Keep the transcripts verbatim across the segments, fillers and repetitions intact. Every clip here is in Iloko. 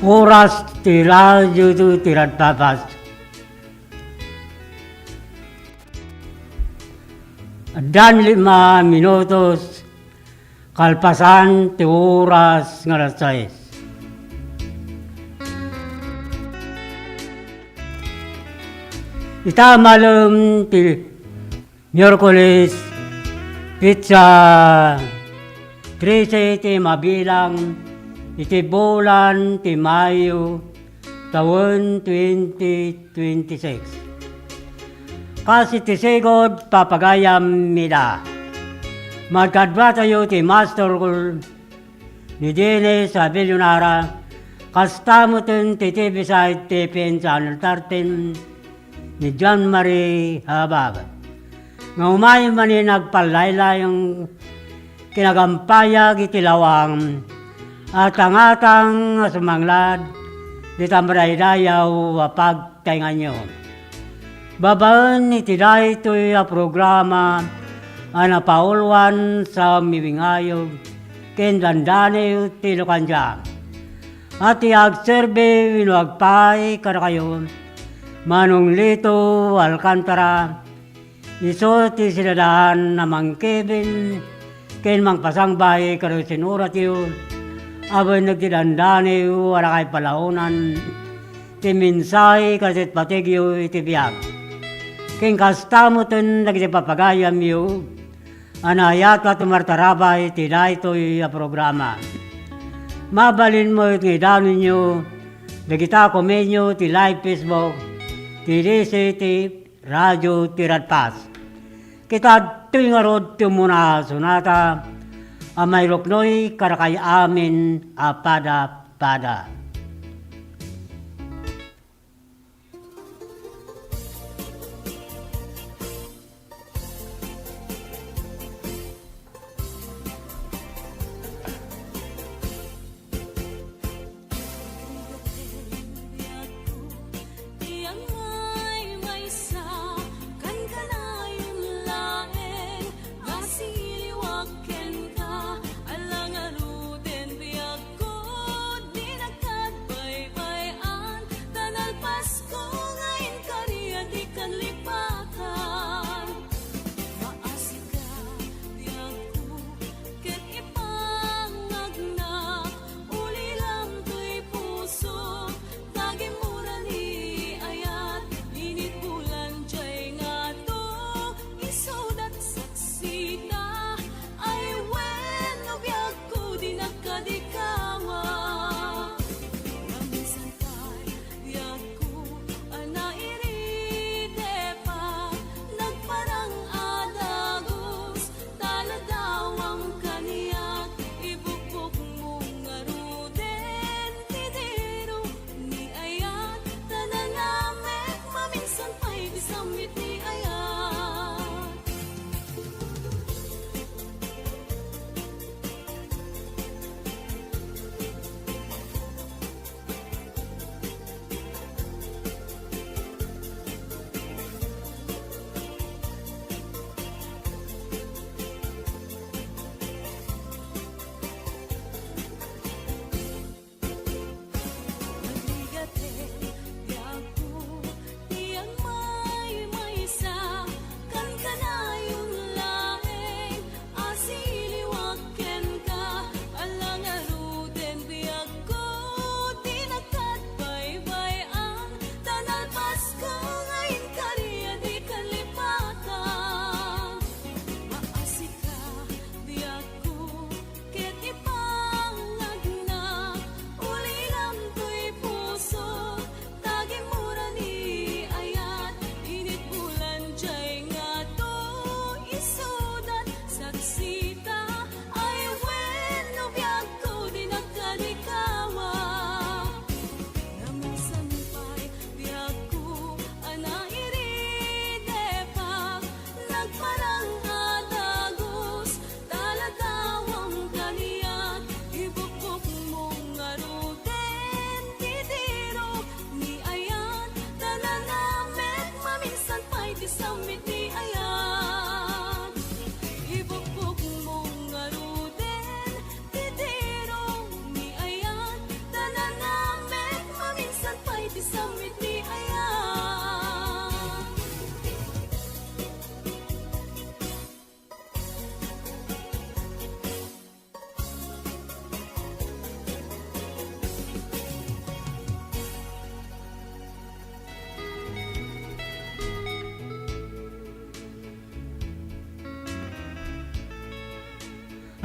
Oras ti radio ti Radpapas. Addan lima minutos kalpasan ti oras nga alas sais. Ita malem ti Miyerkules, petsa trese ti mabilang iti bulan ti Mayo, tawen twenty twenty-six. Kas iti sigud, papagayam ida. Magkaduatayo ti Master Call ni Dennis Abellonara, kasta metten ti T V side T P N Channel thirteen ni John Marie Habag. Nga umay manen agpallaylay nga kinagampayag iti lawang a tangatang a sumanglad dita madaydayaw a pagtaenganyo. Babaen iti daytoy a programa a napauluan sa Mibingayo ken Dandani ti Lukandia. A ti agserbi wenno agpaay kadakayo, Manong Lito Alcantara, isu ti sidadaan a mangkibin ken mangpasangbay kadagiti sinuratyo a benneg ti Dandani a nakaipalaonan ti mensahe kadagiti pategyo iti biag. Ken kasta metten dagiti papagayamyo a naayat a tumartarabay iti daytoy a programa. Mabalin met nga idanonyo dagita a komenyo ti live Facebook ti D C T Radio ti Radpas. Ket adtoy ngarud ti umuna a sonata a mairuknoy kadakay amin a pada-pada.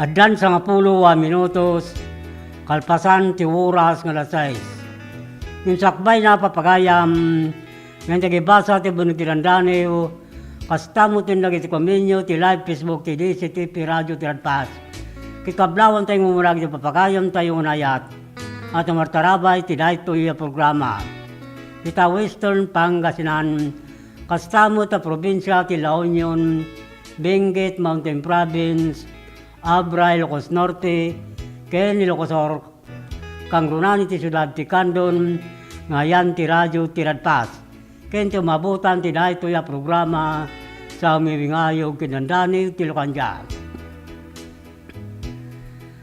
Addan sangapulo a minutos kalpasan ti oras nga alas sais. Ngem sakbay na, papagayam, ngem dagiti basa ti Benneg ti Dandaniw, kasta met ken dagiti komenyo ti live Facebook ti D C T P Radio ti Radpas. Ket kablawanta nga umuna dagiti papagayamtayo nga naayat a tumartarabay ti daytoy a programa. Ita Western Pangasinan, kasta met a probinsia ti La Union, Benguet Mountain Province, Abra, Ilocos Norte, ken Ilocos Sur, kangrunan iti siudad ti Candon, nga ayan ti Radio ti Radpas, ken ti umabutan ti daytoy a programa sa umiwingayog ken dandani ti Lukandia.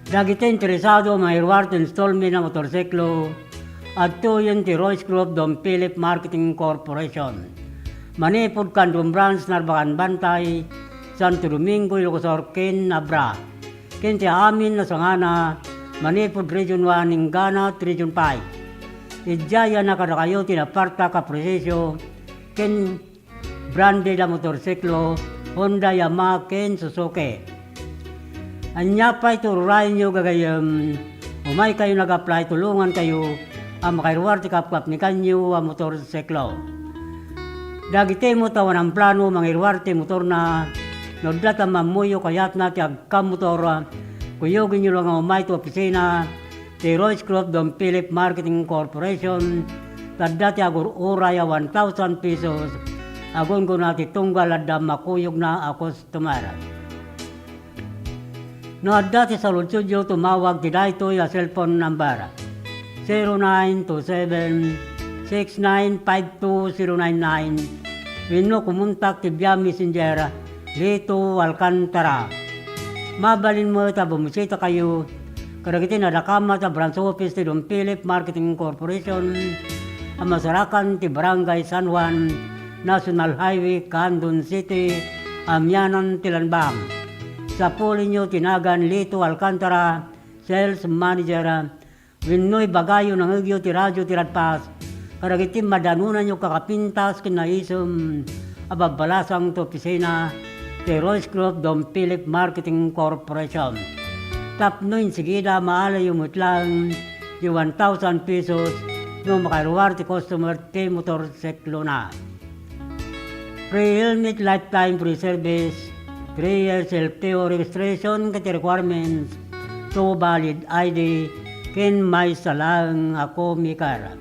Dagiti interesado a mangiruar ti installment a motorsiklo, adtoyen ti Royce Group Don Philip Marketing Corporation. Manipud Candon Branch, Narbacan Bantay, Santo Domingo, Ilocos Sur, ken Abra. Ken ti amin a sangana, manipud Region one inggana ti Region five. Idiay a kadakayo ti napartak a presisyo ken branded a motorsiklo, Honda, Yamaha, ken Suzuki. Ania pay ti ururayenyo, gagayyem? Umaykayo nag-apply, tulongankayo a makairuar ti kapkapnikanyo a motorsiklo. Dagiti met a awan plano mangiruar ti motorna, no adda ta mammuyo kayatna ti agkamotor, kuyogenyo la nga umay ti opisina ti Royce Group Don Philip Marketing Corporation, ta adda ti agur-uray a one thousand pesos a gunggona ti tunggal adda makuyogna a customer. No adda ti saludsodyo, tumawag ti daytoy a cellphone number, zero nine two seven, six nine five two zero nine nine, wenno kumontak ti via Messenger, Lito Alcantara. Mabalin met a bumisitakayo kadagiti nadakamat a branch office ti Don Philip Marketing Corporation a masarakan ti Barangay San Juan, National Highway, Candon City, amianan ti Lanbang. Sapulinyo ti nagan Lito Alcantara, Sales Manager, wenno ibagayo nangegyo ti Radio ti Radpas kadagiti madanonanyo kakapintas ken naisem a babbalasang ti opisina ti Royce Group Don Philip Marketing Corporation. Tapno insigida, maalayyo met laeng ti one thousand pesos no makairuar ti customer ti motorsiklona. Free helmet, lifetime free service, three years L T O registration ket requirements, two valid I D, ken maysa laeng a co-maker.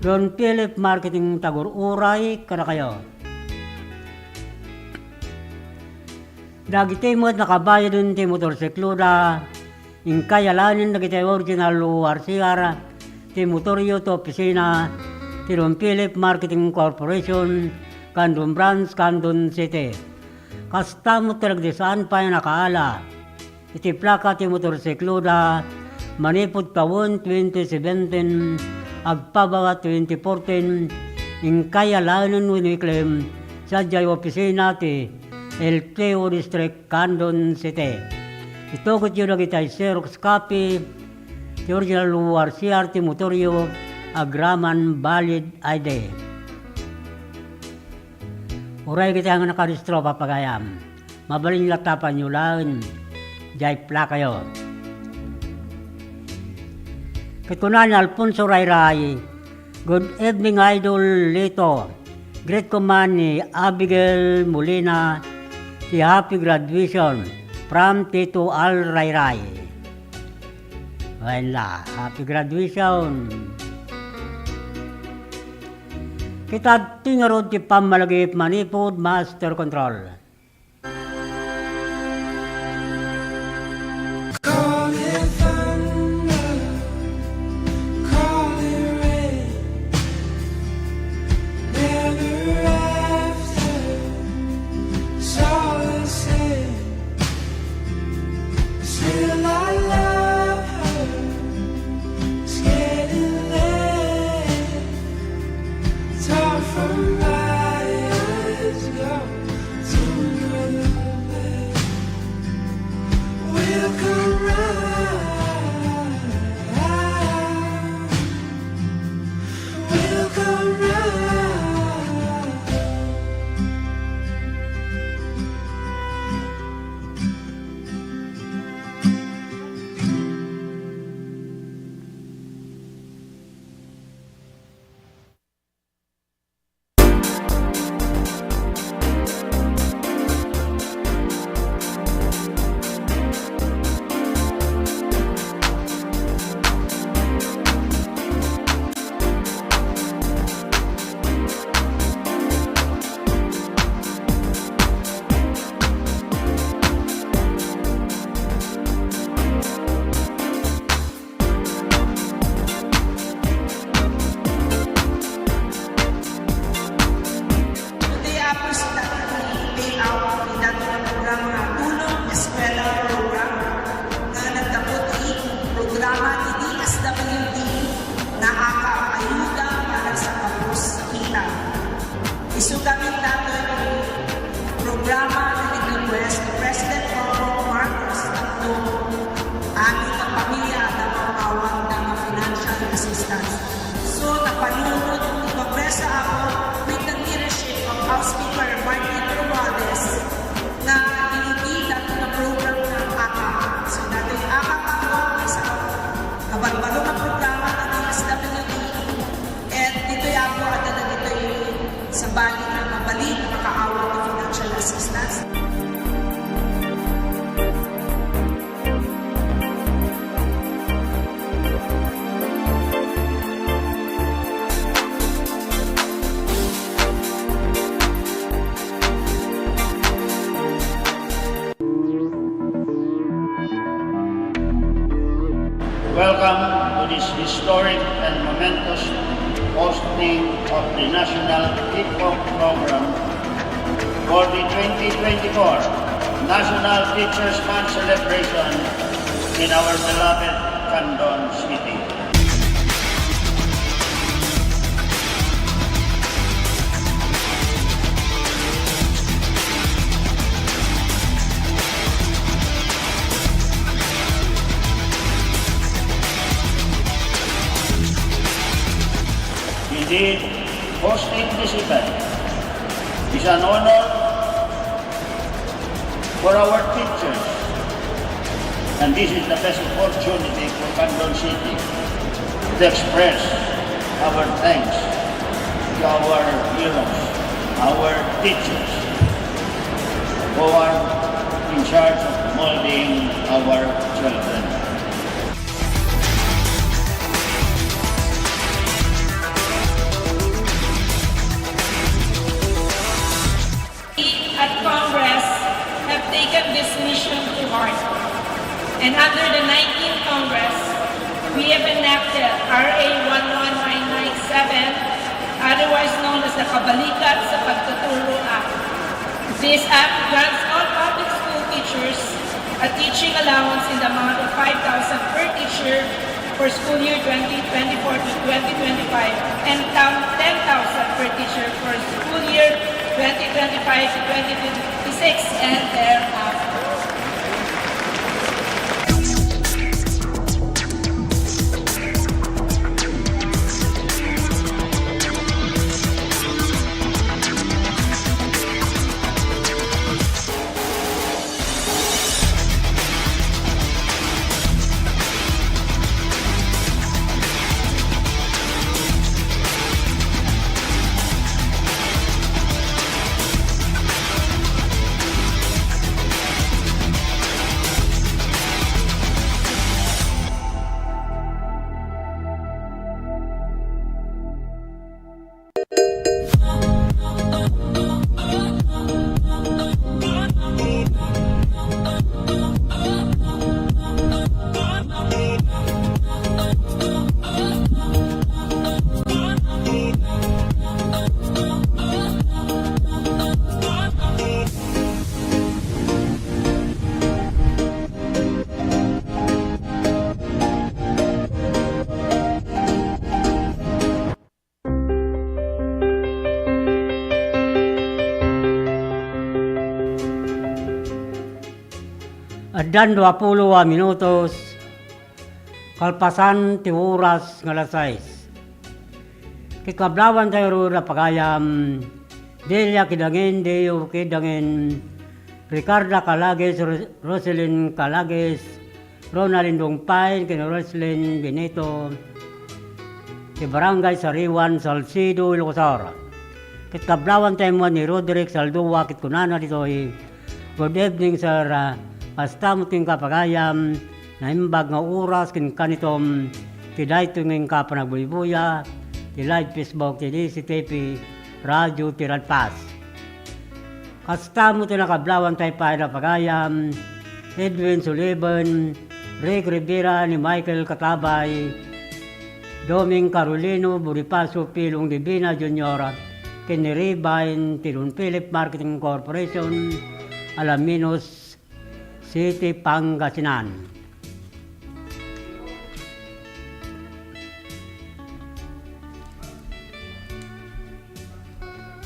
Don Philip Marketing, tagur-uray kadakayo. Dagiti met nakabayaden ti motorsikloda, inkay alaenen dagiti original O R C R ti motoryo ti opisina ti Don Philip Marketing Corporation, Candon Branch, Candon City. Kasta met dagiti saan pay nakaala iti plaka ti motorsikloda manipud tawen twenty seventeen agpabaga twenty fourteen, inkay alaenen wenno iklem sadiay opisina ti L T O District, Candon City. Itugotyo dagiti Xerox copy ti original O R C R ti motoryo agraman valid I D. Uray dagiti nga nakarehistro, papagayam, mabalin la tapanyo laeng diay plakayo. Ket kuna ni Alfonso Rayray, "Good evening, Idol Lito. Greet ko man ni Abigail Molina ti happy graduation from Tito Al Rayray." Wen la, happy graduation. Ket adtoy ngarud ti pammalagip manipud Master Control. Call it thunder, call it rain, never after, it's all the same. Still I love her, it's getting late. It's hard for my eyes to go to Bali na mabali na makaawat ti financial assistance. Welcome to this historic and momentous hosting of the National Kickoff Program for the twenty twenty-four National Teachers' Month celebration in our beloved Candon City. Indeed, hosting this event is an honor for our teachers. And this is the best opportunity for Candon City to express our thanks to our heroes, our teachers, who are in charge of molding our children. We at Congress have taken this mission to heart. And under the nineteenth Congress, we have enacted R A one one nine nine seven, otherwise known as the Kabalikat sa Pagtuturo Act. This act grants all public school teachers a teaching allowance in the amount of five thousand per teacher for school year twenty twenty-four to twenty twenty-five and tam-, ten thousand per teacher for school year twenty twenty-five to twenty twenty-six and thereafter. Addan duapulo a minutos kalpasan ti oras nga alas sais. Ket kablawantayo ruen a pagayam, Delia Kidangen, Deo Kidangen, Ricarda Calagues, Ro-, Roselyn Calagues, Ronald Indong Pine ken Roselyn Benito, ti Barangay Sariwan, Salcedo, Ilocos Sur. Ket kablawantayo met ni Roderick Saldua ket kunana ditoy, "Good evening, sir. Ah, kasta met kenka pagayam, naimbag nga oras kenka nitom, ti daytoy nga inka panagbuybuya, ti live Facebook, ti D C T V, Radio Tiradpas." Kasta met ti nakablawantay pay a pagayam, Edwin Sullivan, Rick Rivera, ni Michael Katabay, Doming Carolino, Bonifacio Pilong Divina Junior, ken ni Ribine ti Don Philip Marketing Corporation, Alaminos City, Pangasinan.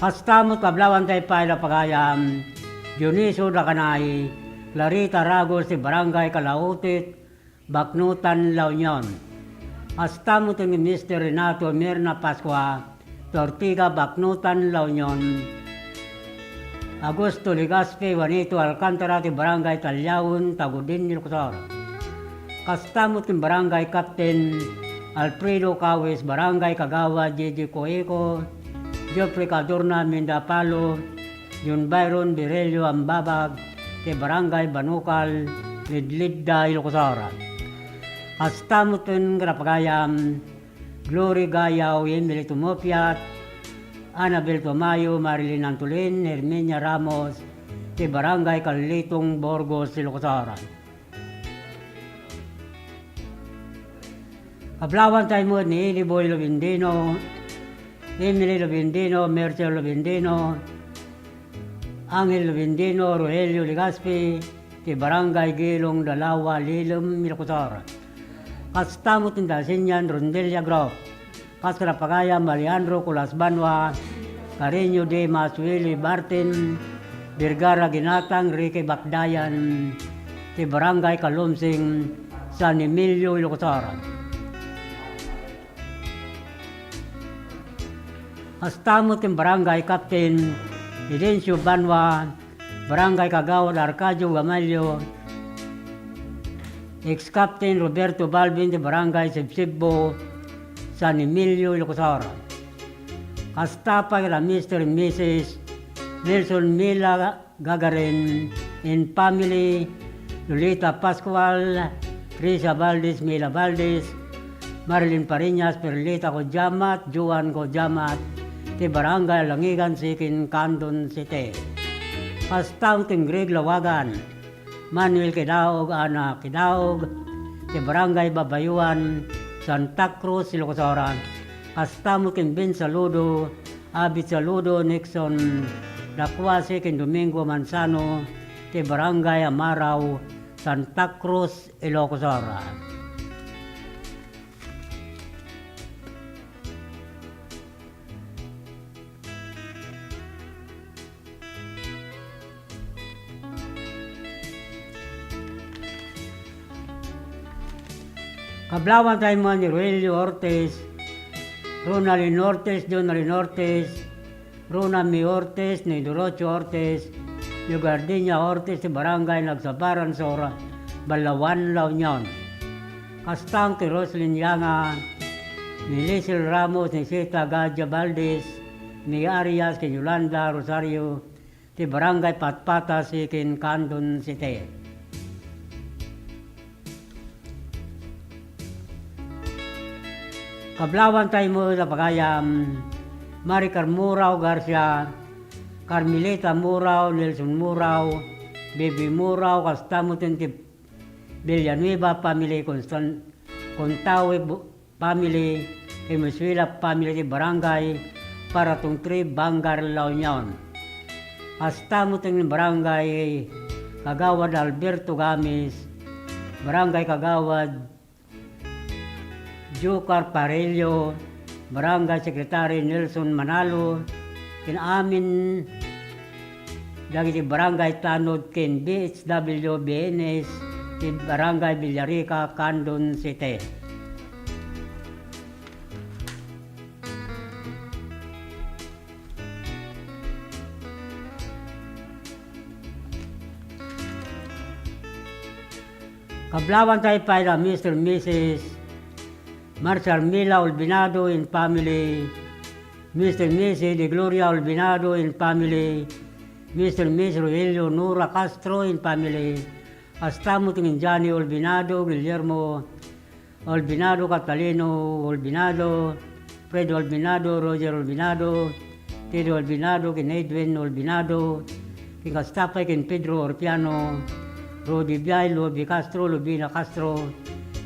Kasta met kablawantay pay a pagayam, Dionisio Dacanay, Clarita Ragos ti Barangay Calautit, Baknotan, La Union. Kasta met ni Mister Renato Mirna Pascua, ti Ortiga, Baknotan, La Union. Augusto Legaspi, Juanito Alcantara ti Barangay Tallaon, Tagudin, Ilocos Sur. Kasta met ni Barangay Captain Alfredo Cawis, Barangay Kagawad Gigi Coeco, Geoffrey Cadorna Mindapalo, John Byron Virelio Ambabag, ti Barangay Banukal, Lidlidda, Ilocos Sur. Kasta met ken kadapagayam, Glory Gayaw, Emily Tumopiat, Annabel Tomayo, Marilyn Antolin, Herminia Ramos, ti Barangay Carlitong, Burgos, Ilocos Sur. Kablawanta met ni Eli Boy Lobendino, Emily Lobendino, Mercer Lobendino, Angel Lobendino, Rogelio Legaspi, ti Barangay Gilong Dalawa, Lilem, Ilocos Sur. Kasta met ti Dasenian Rondelia Group. Kas kadapagayam, Alejandro Colas Banua, Carreño Dimas, Willie Martin, Vergara Ginatang, Ricky Bakdayan, ti Barangay Kalumsing, San Emilio, Ilocos Sur. Kasta met ken Barangay Captain Fidencio Banua, Barangay Kagawad Arcadio Gamalio, Ex-Captain Roberto Balvin ti Barangay Sibsibbo, San Emilio, Ilocos Sur. Kasta pay kada Mister and Missus Nelson Mila Gagarin and family, Lolita Pascual, Risa Valdez, Mila Valdez, Marilyn Pariñas, Perlita Codiamat, Joan Codiamat, ti Barangay Langigan Sikin, Candon City. Kasta met ken Greg Lawagan, Manuel Kidaog, Ana Kidaog, ti Barangay Babayuan, Santa Cruz, Ilocos Sur. Kasta met ken Ben Saludo, Abit Saludo, Nixon Dacuase, ken Domingo Manzano, ti Barangay Amarao, Santa Cruz, Ilocos Sur. Kablawanta met ni Roelio Ortiz, Ronaldin Ortiz, Jonaldin Ortiz, Rona May Ortiz, ni Dorocho Ortiz, ni Gardenia Ortiz, ti Barangay Nagsabaran Sur, Balaoan, La Union. Kasta met ni Roslyn Yanga, ni Liesel Ramos, ni Sita Gadia Valdez, ni Arias, ken Yolanda Rosario, ti Barangay Patpata Sikin, Candon City. Kablawanta met a pagayam, Maricar Murao Garcia, Carmelita Murao, Nelson Murao, Baby Murao, kasta met ti Villanueva family, Constan-, Contawe Bu-, family, ken Venezuela family ti Barangay Paratong three, Vanguard, La Union. Kasta met ken Barangay Kagawad Alberto Gamis, Barangay Kagawad Jocar Parello, Barangay Secretary Nelson Manalo, ken amin dagiti barangay tanod ken B H W B N S ti Barangay Villarica, Candon City. Kablawanta pay da Mister Missus Marcial Mila Olvinado and family, Mister Missus De Gloria Olvinado and family, Mister Miss Rogelio Nora Castro and family, kasta met ken Johnny Olvinado, Guillermo Olvinado, Catalino Olvinado, Fred Olvinado, Roger Olvinado, Teddy Olvinado, ken Edwin Olvinado, ken kasta pay ken Pedro Orpiano, Rudy Biay, Luby Castro, Lubina Castro,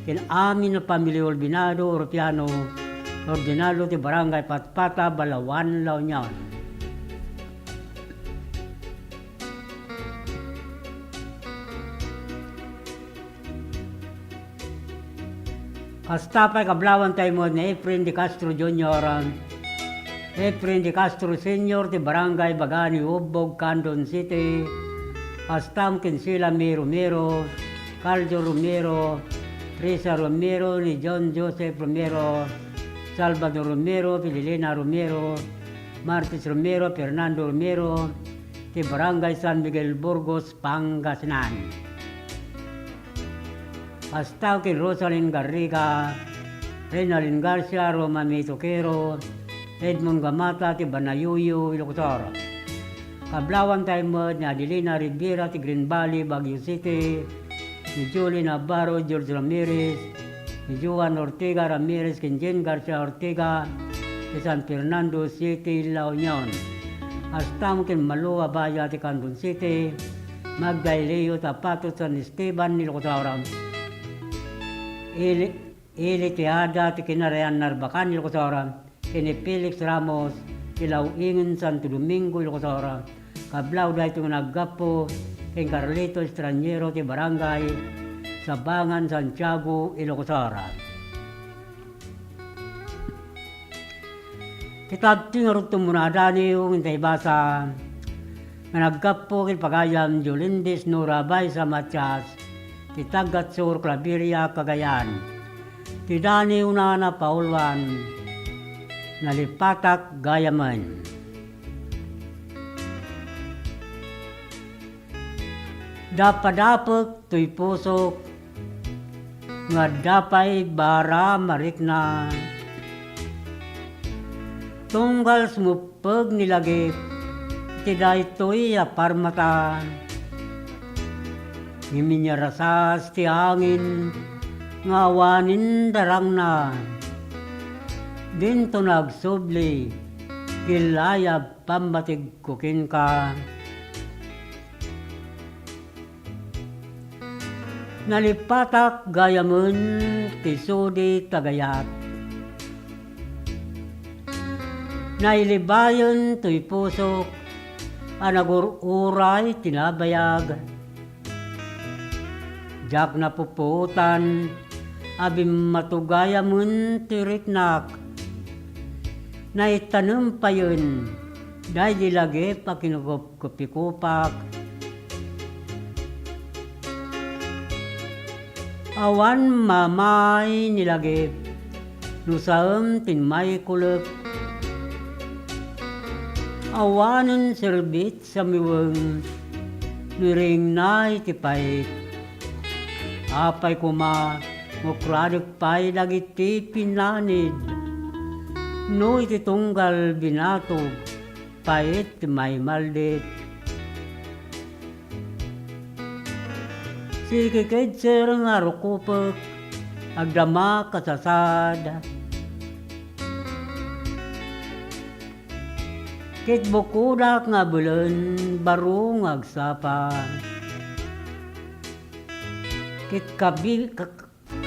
ken amin a pamili Olvinado, Orpiano, Ordinado ti Barangay Patpata, Balaoan, La Union. Kasta pay kablawanta met ni Efren De Castro Junior, Efren De Castro Senior ti Barangay Bagani, Ubbog, Candon City. Kasta met ken Sila May Romero, Carlo Romero, Teresa Romero, ni John Joseph Romero, Salvador Romero, Fidelina Romero, Martis Romero, Fernando Romero, ti Barangay San Miguel, Burgos, Pangasinan. Kasta ken Rosalyn Garriga, Renalyn Garcia, Roma Mitoquero, Edmond Gamata ti Banayuyu, Ilocos Sur. Kablawanta met ni Adelina Rivera ti Green Valley, Baguio City, ni Julie Navarro, George Ramirez, ni Juan Ortega Ramirez ken Jean Garcia Ortega ti San Fernando City, La Union. Kasta met ken Malu Abaya ti Candon City, Magdaleo Tapato, San Esteban, Ilocos Sur. Ili-, Ili ti Ada ti Kinarayan Narbacan, Ilocos Sur, ken ni Felix Ramos ti Law-ingen, Santo Domingo, Ilocos Sur. Kablaw daytoy nga naggapu ken Carlito Estraniero ti Barangay Sabangan, Santiago, Ilocos Sur. Ti tagti nga rugto muna a daniw nga inta ibasa nga naggapu ken pagayam Jolindis Nora Baisa Matias ti Taggatsur, Claveria, Cagayan. Ti daniwna a napauluan, Nalipatak gayamen. Dapadapek toy pusok nga adda pay bara marikna. Tunggal sumuppeg ni Lagip iti daytoy a parmata, ngem inyarasas ti angin nga awanen darangna. Dinto nagsubli ti layab pammatigko kenka. Nalipatak gayamen ti sudi ti agayat. Nailibayen toy pusok a nagur-uray ti nabayag. Diak napupuotan a bimmato gayamen ti riknak. Naitanem payen daydi Lagip a kinukupkupikupak. Awan mamay ni Lagip no saem ti maikulep. Awanen serbit samiweng no iringna iti pait. Apay koma, mukradek pay dagiti pinanid. No iti tunggal binatog, pait ti maimaldit. Sikikedser nga rukupek, agdama kasasad. Ket bukodak nga abelen, baro nga agsapa. Ket kabi-, ka-,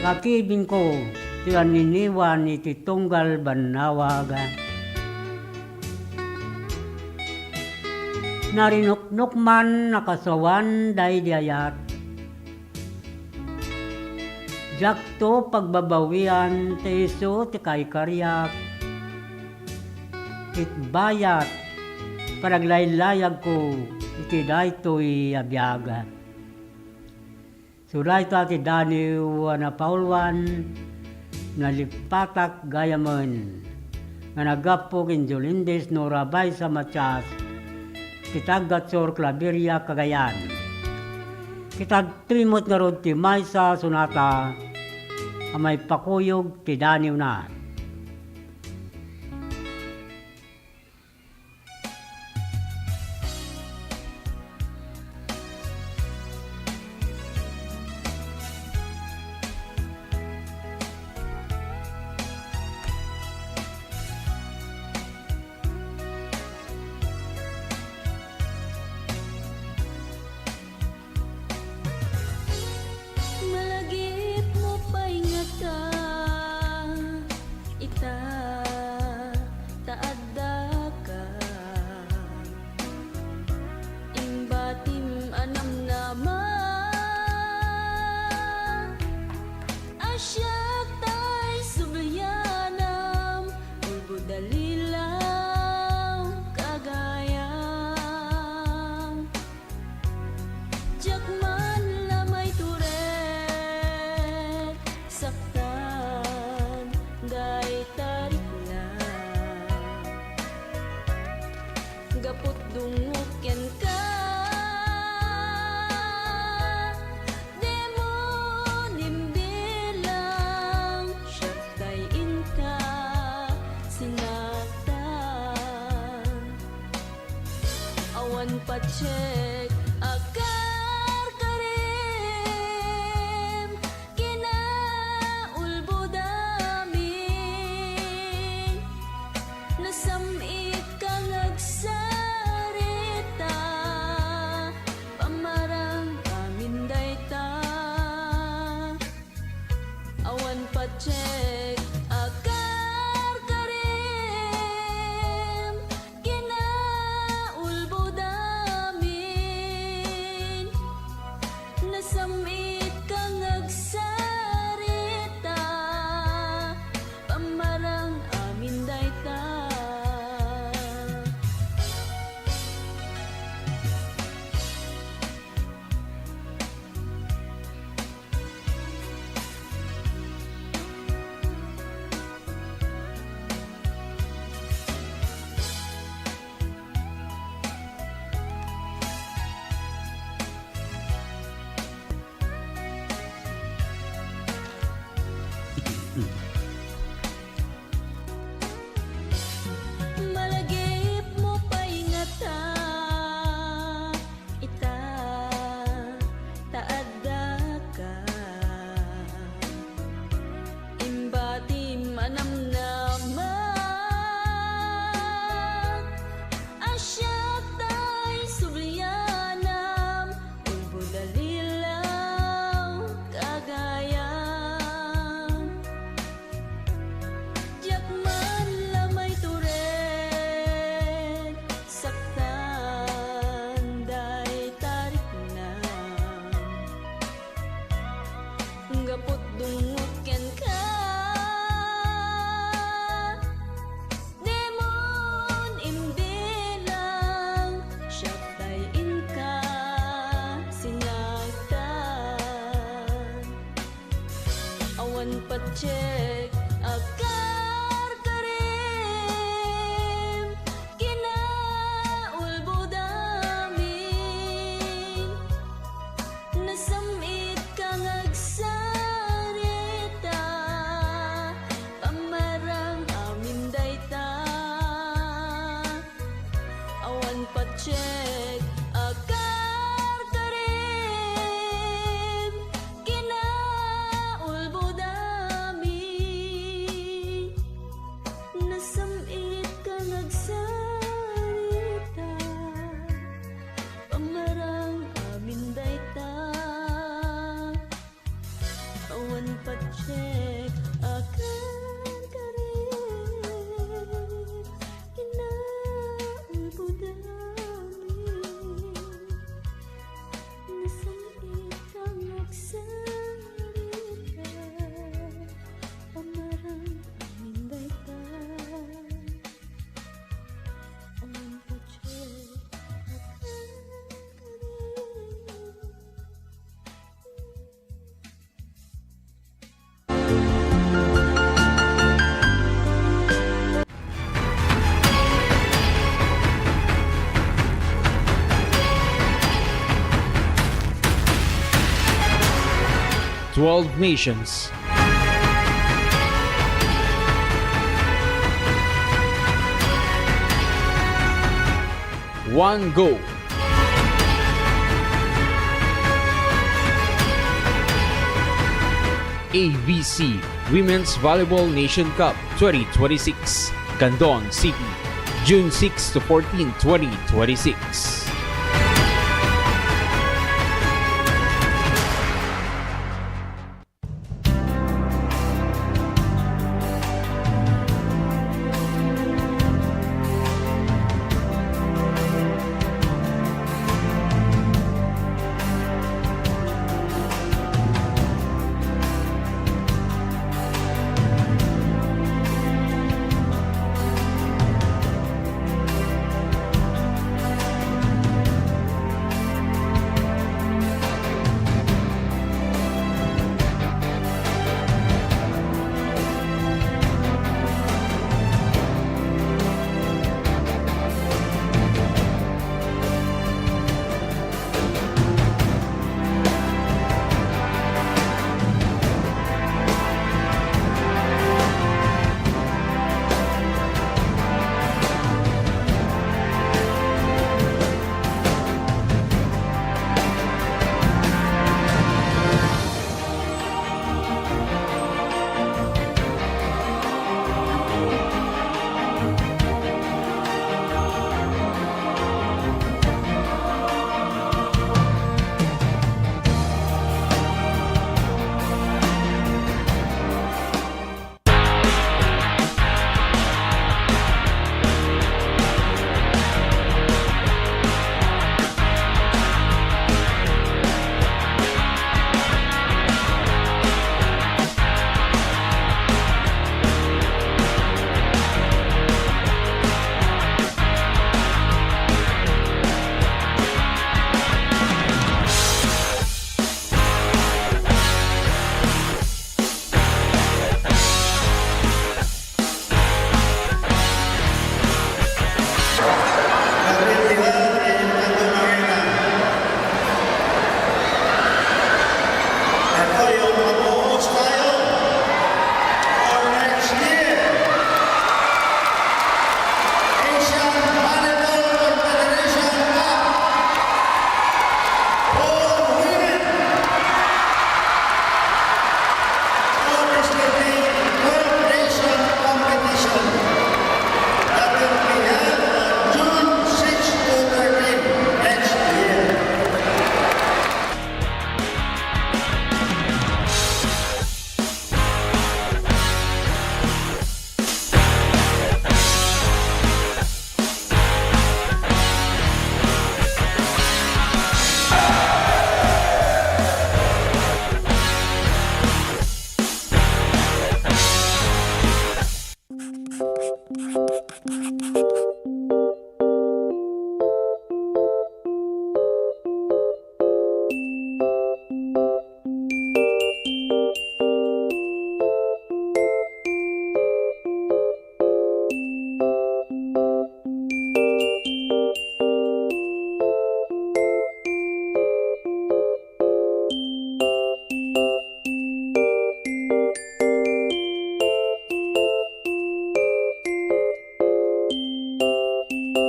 kakibingko ti anniniwan iti tunggal bannawag. Narinuknok man a kasawan daydi ayat. Diakto pagbabawian ta isu ti kaikariak. Ket bayat, panaglaylayagko iti daytoy a biag. Isu dayta ti daniw a napauluan, Nalipatak gayamen, nga naggapu ken Jolindis Nora Baisa Matias, ti Taggatsur, Claveria, Cagayan. Ket adtoy met ngarud ti maysa a sonata a maipakuyog ti daniwna. Malagipmo pay ngata ita ta addaka. Imbatim a namnama, a siak tay sublianam, ulbod a lilaw, kagayam. Diak man la maitured saktan dayta rikna. Gaput dungok kenka, dimo nimbilang, siak tay inka sinaktan. Awan patiek a karkarim, kinaulbodamin. Nasam-it ka nga agsarita, pamarang amin dayta. Awan patiek a karkarim, kinaulbodamin. Nasam-it ka nga agsarita, pamarang amin dayta. Malagipmo pay ngata ita, ta addaka. Imbatim a namnama, a siak tay sublianam, ulbod a lilaw, kagayam. Diak man la maitured, saktan dayta riknam. Gaput dungngod kenka, dimon imbilang, siak tay inka sinaktan. Awan patiek a karkarim, kinaulbodamin. Nasam-it ka nga agsarita, pamarang amin dayta. Awan patiek a karkarim, kinaulbodamin. Nasam-it ka nga agsarita, pamarang amin dayta. Awan patiek a karkarim, kinaulbodamin. Nasam-it ka nga agsarita, pamarang amin dayta. Awan patiek a karkarim. Twelve nations. One goal. A V C Women's Volleyball Nation Cup twenty twenty-six, Candon City, June six to fourteen, twenty twenty-six.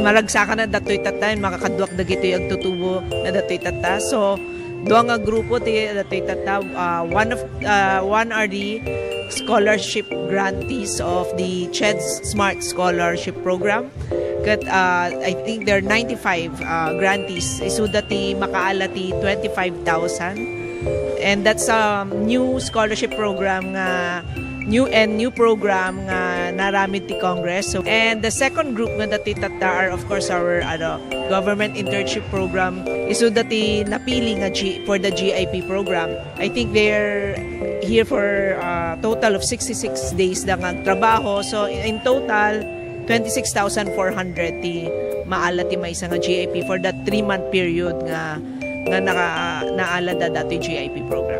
Maragsakan na datoy tatta, makakaduak dagitoy agtutubo na datoy tatta. So, dua nga grupo ti datoy tatta. Uh, one of uh, one are the scholarship grantees of the CHED Smart Scholarship Program. Ket uh, I think there are ninety-five uh, grantees. Isuda ti makaala ti twenty-five thousand. And that's a new scholarship program nga new and new program nga naramid ti Congress. So, and the second group nga dati tatta are, of course, our ano, government internship program. Isu dati napili nga G, for the G I P program. I think they're here for a total of sixty-six days da nga trabaho. So, in total, twenty-six thousand four hundred ti maala ti maysa nga G I P for that three-month period nga nga naka, naalada dati G I P program.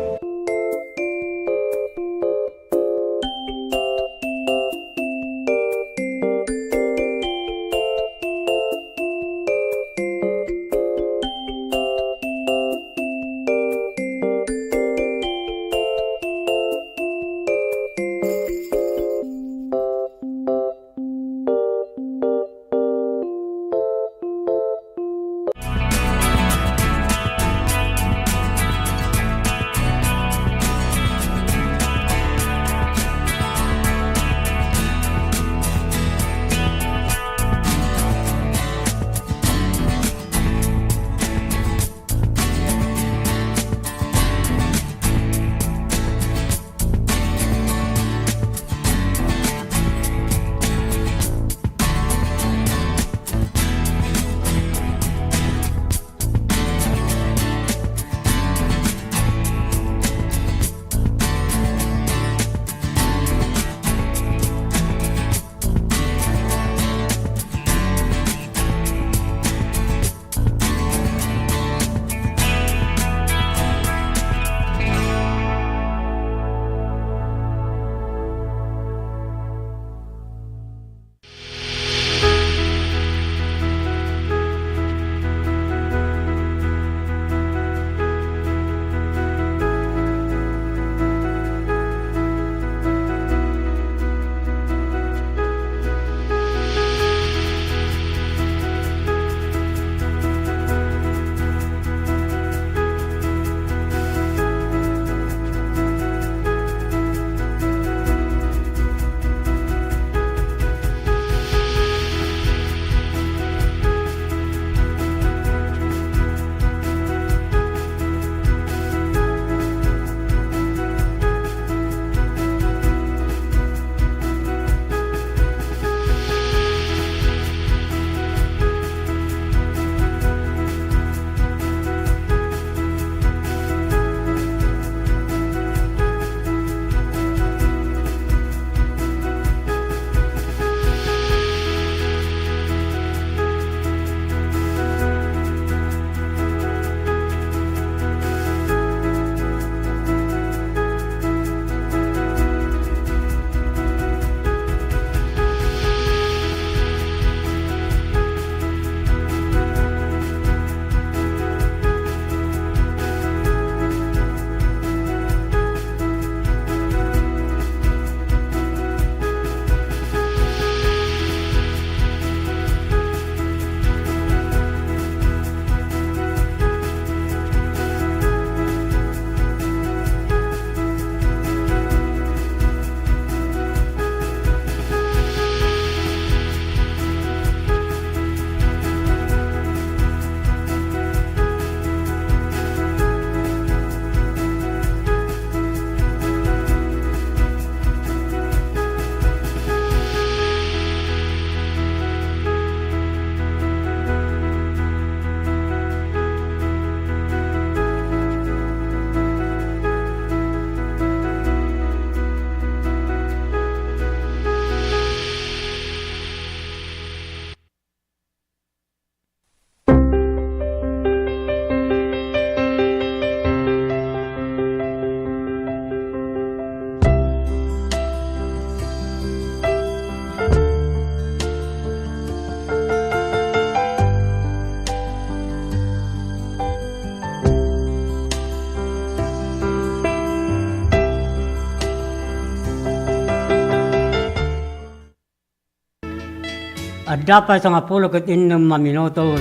Dapay sangapulo ket innem a minutos,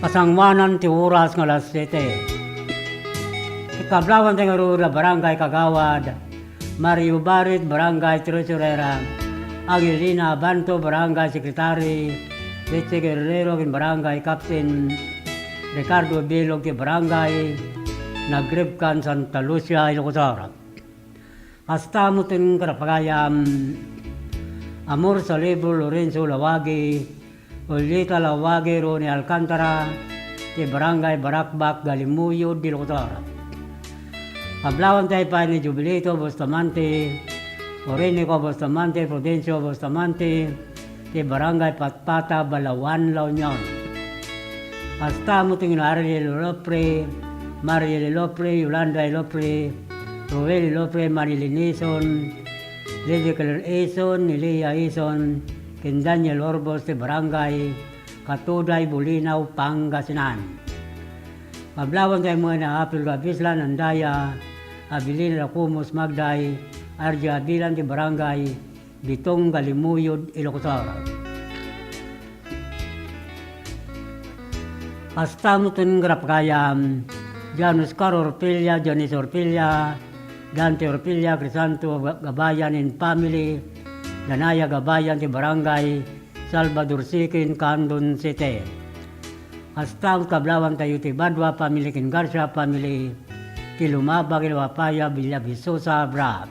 pasangoanan ti oras nga alas siete. Ti kablawanta ngarud a Barangay Kagawad, Mario Barit, Barangay Treasurera, Angelina Abanto, Barangay Secretary, Richie Guerrero, ken Barangay Captain, Ricardo Bilog, ti Barangay Nagribkan, Santa Lucia, Ilocos Sur. Kasta met ti karapagayam, Amor Salibo, Lorenzo Lawagi, Olita Lawagi, Ronnie Alcantara, ti Barangay Barakbak, Galimuyod, Ilocos Sur. Kablawanta pay ni Jubilito Bustamante, Orinico Bustamante, Prudencio Bustamante, ti Barangay Patpata, Balaoan, La Union. Kasta met ti Ariel Ilopre, Mariel Ilopre, Yolanda Ilopre, Roel Ilopre, Marilyn Ison, Lady Claire Ison, Nelia Ison, ken Daniel Orbos ti Barangay Katuday, Bulinaw, Pangasinan. Kablawanta met ni Apil Gabislan Andaya, Abilina Dacumus Magday, Arja Abilan ti Barangay Bitong, Galimuyod, Ilocos Sur. Kasta met ti karapagayam, Jan Oscar Orpilla, Janice Orpilla, Dante Orpilla, Crisanto Gabayan and family, Danaya Gabayan ti Barangay Salvador Sikin, Candon City. Kasta met kablawanta ti Badua family ken Garcia family, ti Lumaba ken Wapaya, Villa Visosa, Abra.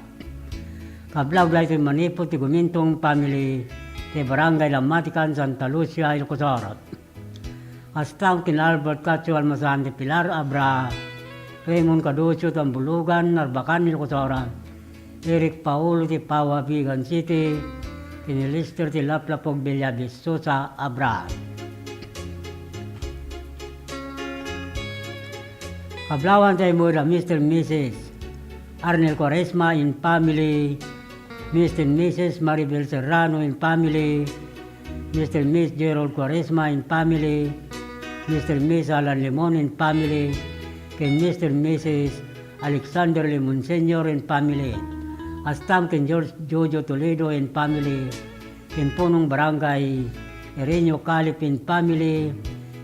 Kablawda ti manipud ti Gumintong family, ti Barangay Lamatican, Santa Lucia, Ilocos Sur. Kasta met ken Albert Cacho Almasan ti Pilar, Abra, Raymond Caducio ti Ambulugan, Narbacan, Ilocos Sur, Eric Paolo ti Paua, Vigan City, ken ni Lester ti Laplapog, Villa Visosa, Abra. Kablawanta met ni Mister Missus Arnel Cuaresma and family, Mister Missus Maribel Serrano and family, Mister Miss Gerald Cuaresma and family, Mister Miss Alan Limon and family, ken Mister Missus Alexander Limon Senior and family, kasta met ken George Jojo Toledo and family, ken punong barangay Irenio Calip and family,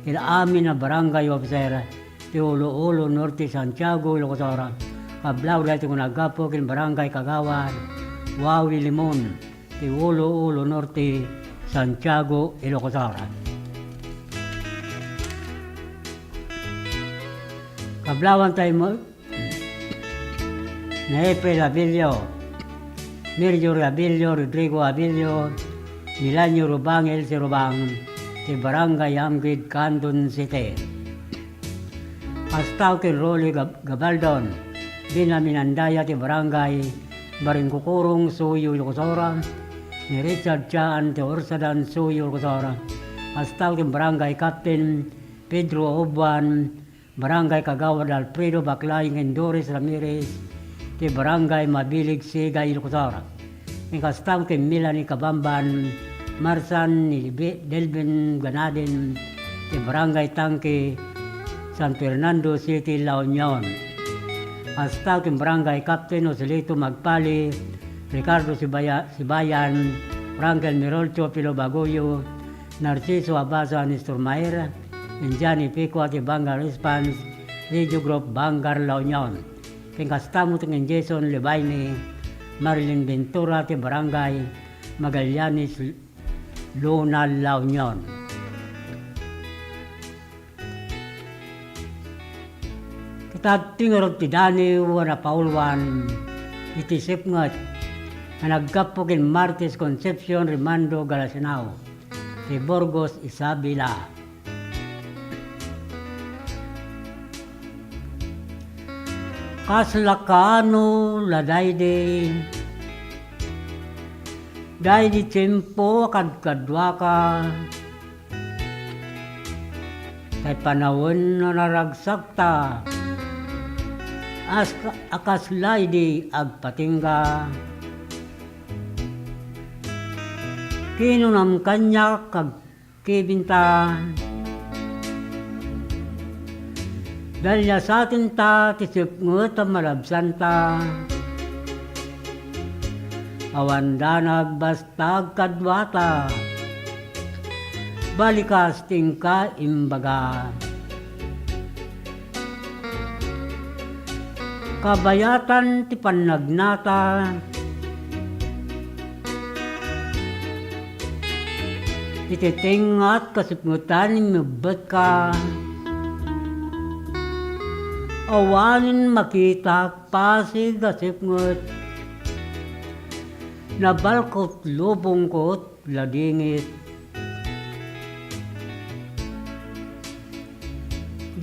ken amin a barangay officer ti Olo-Olo Norte, Santiago, Ilocos Sur. Kablawda ti naggapu ken Barangay Kagawad Wawi Limon ti Olo-Olo Norte, Santiago, Ilocos Sur. Kablawanta met ni April Abilio, Mercury Abilio, Rodrigo Abilio, Milanio Rubang, Elsie Rubang, ti Barangay Amgid, Candon City. Kasta met ken Rolly Gab-, Gabaldon, Benjamin Andaya ti Barangay Baringkukurong, Suyo, Ilocos Sur, ni Richard Chaan ti Orsadan, Suyo, Ilocos Sur. Kasta met ken Barangay Captain Pedro Obuan, Barangay Kagawad Alfredo Baclain ken Doris Ramirez ti Barangay Mabilig, Sigay, Ilocos Sur. Ken kasta met ken Melanie Kabamban, Marsan ni Be-, Delvin Ganaden ti Barangay Tangke, San Fernando City, La Union. Kasta met ken Barangay Captain Joselito Magpali, Ricardo Sibaya-, Sibayan, Frankel Mirolcho, Pilo Baguyo, Narciso Abasa, Nestor Mayer, Indian Ipikua ti Bangar Response, Radio Group Bangar, La Union. Ken kasta met ken Jason Lebaine, Marilyn Ventura ti Barangay Magallanes, Luna, La Union. Ket adtoy ngarud ti daniw a napauluan iti sipnget nga naggapu ken Martes Concepcion Rimando Galasinao ti Burgos, Isabela. Kasla kaano la daydi, daydi tiempo a kadkaduaka, tay panawen a naragsakta, as-, a kasla idi agpatingga. Kinunam kaniak, agkibinta, daliasatenta ti sipnget a malabsanta. Awan danag basta agkaduata. Balikas ti inka imbaga. Kabayatan ti pannagnata, iti tengngat kasipngetan immebbetka. Awanen makitak pasig a sipnget, nabalkot lubongkot ladingit.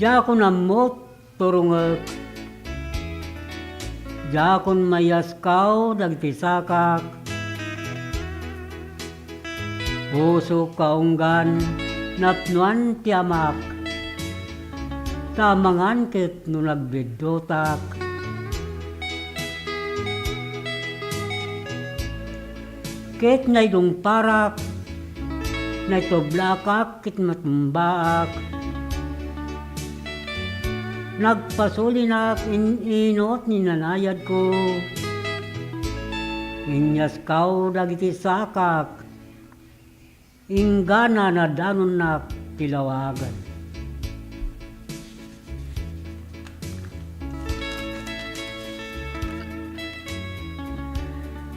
Diakon ammot turongek. Diakon maiyaskaw dagiti sakak. Pusok kaunggan, napnoan ti amak. Ta amangan ket no nagbiddutak. Ket naidungparak, naitublaakak ket matumbaak. Nagpasulinak in-inot ni nanayadko. Inyaskaw dagiti sakak. Inggana nadanonnak ti lawag.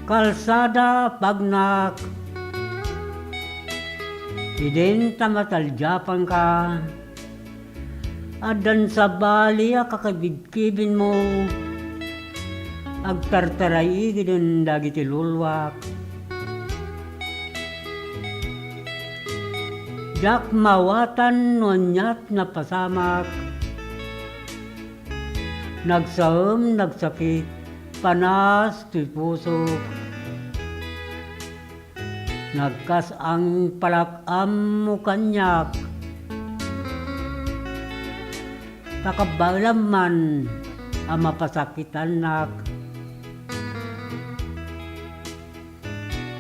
Kalsada, pagnak, idin ta mataldiapanka. Addan sabali a kakibidkibinmo, agtartaraigiden dagiti luluak. Diak maawatan no aniat napasamak, nagsaem, nagsakit, panas ti pusok. Nagkas-ang palak ammo kaniak, ta kabaelam man a mapasakitannak.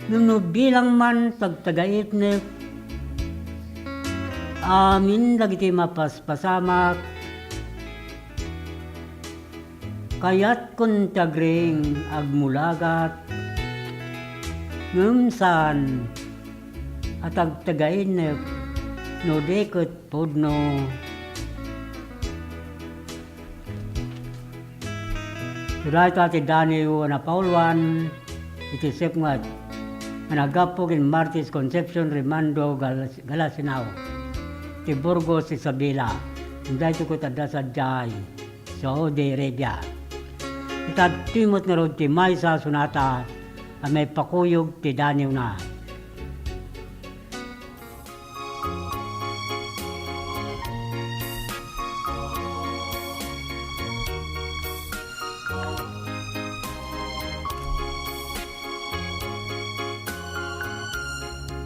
Ngem no bilang man ti agtagaitnek amin dagiti mapaspasamak, kayatkon ti agring agmulagat, ngem saan a ti agtagaitnek no di ket pudno. Dayta ti Daniw a napauluan iti sipnget nga naggapu ken Martis Concepcion Rimando Gal-, Galasinao, ti Burgos, Isabela. Daytoy ket adda sadiay, Saudi Arabia. Ita ditoy met ngarud ti maysa a sonata a maipakuyog ti daniwna.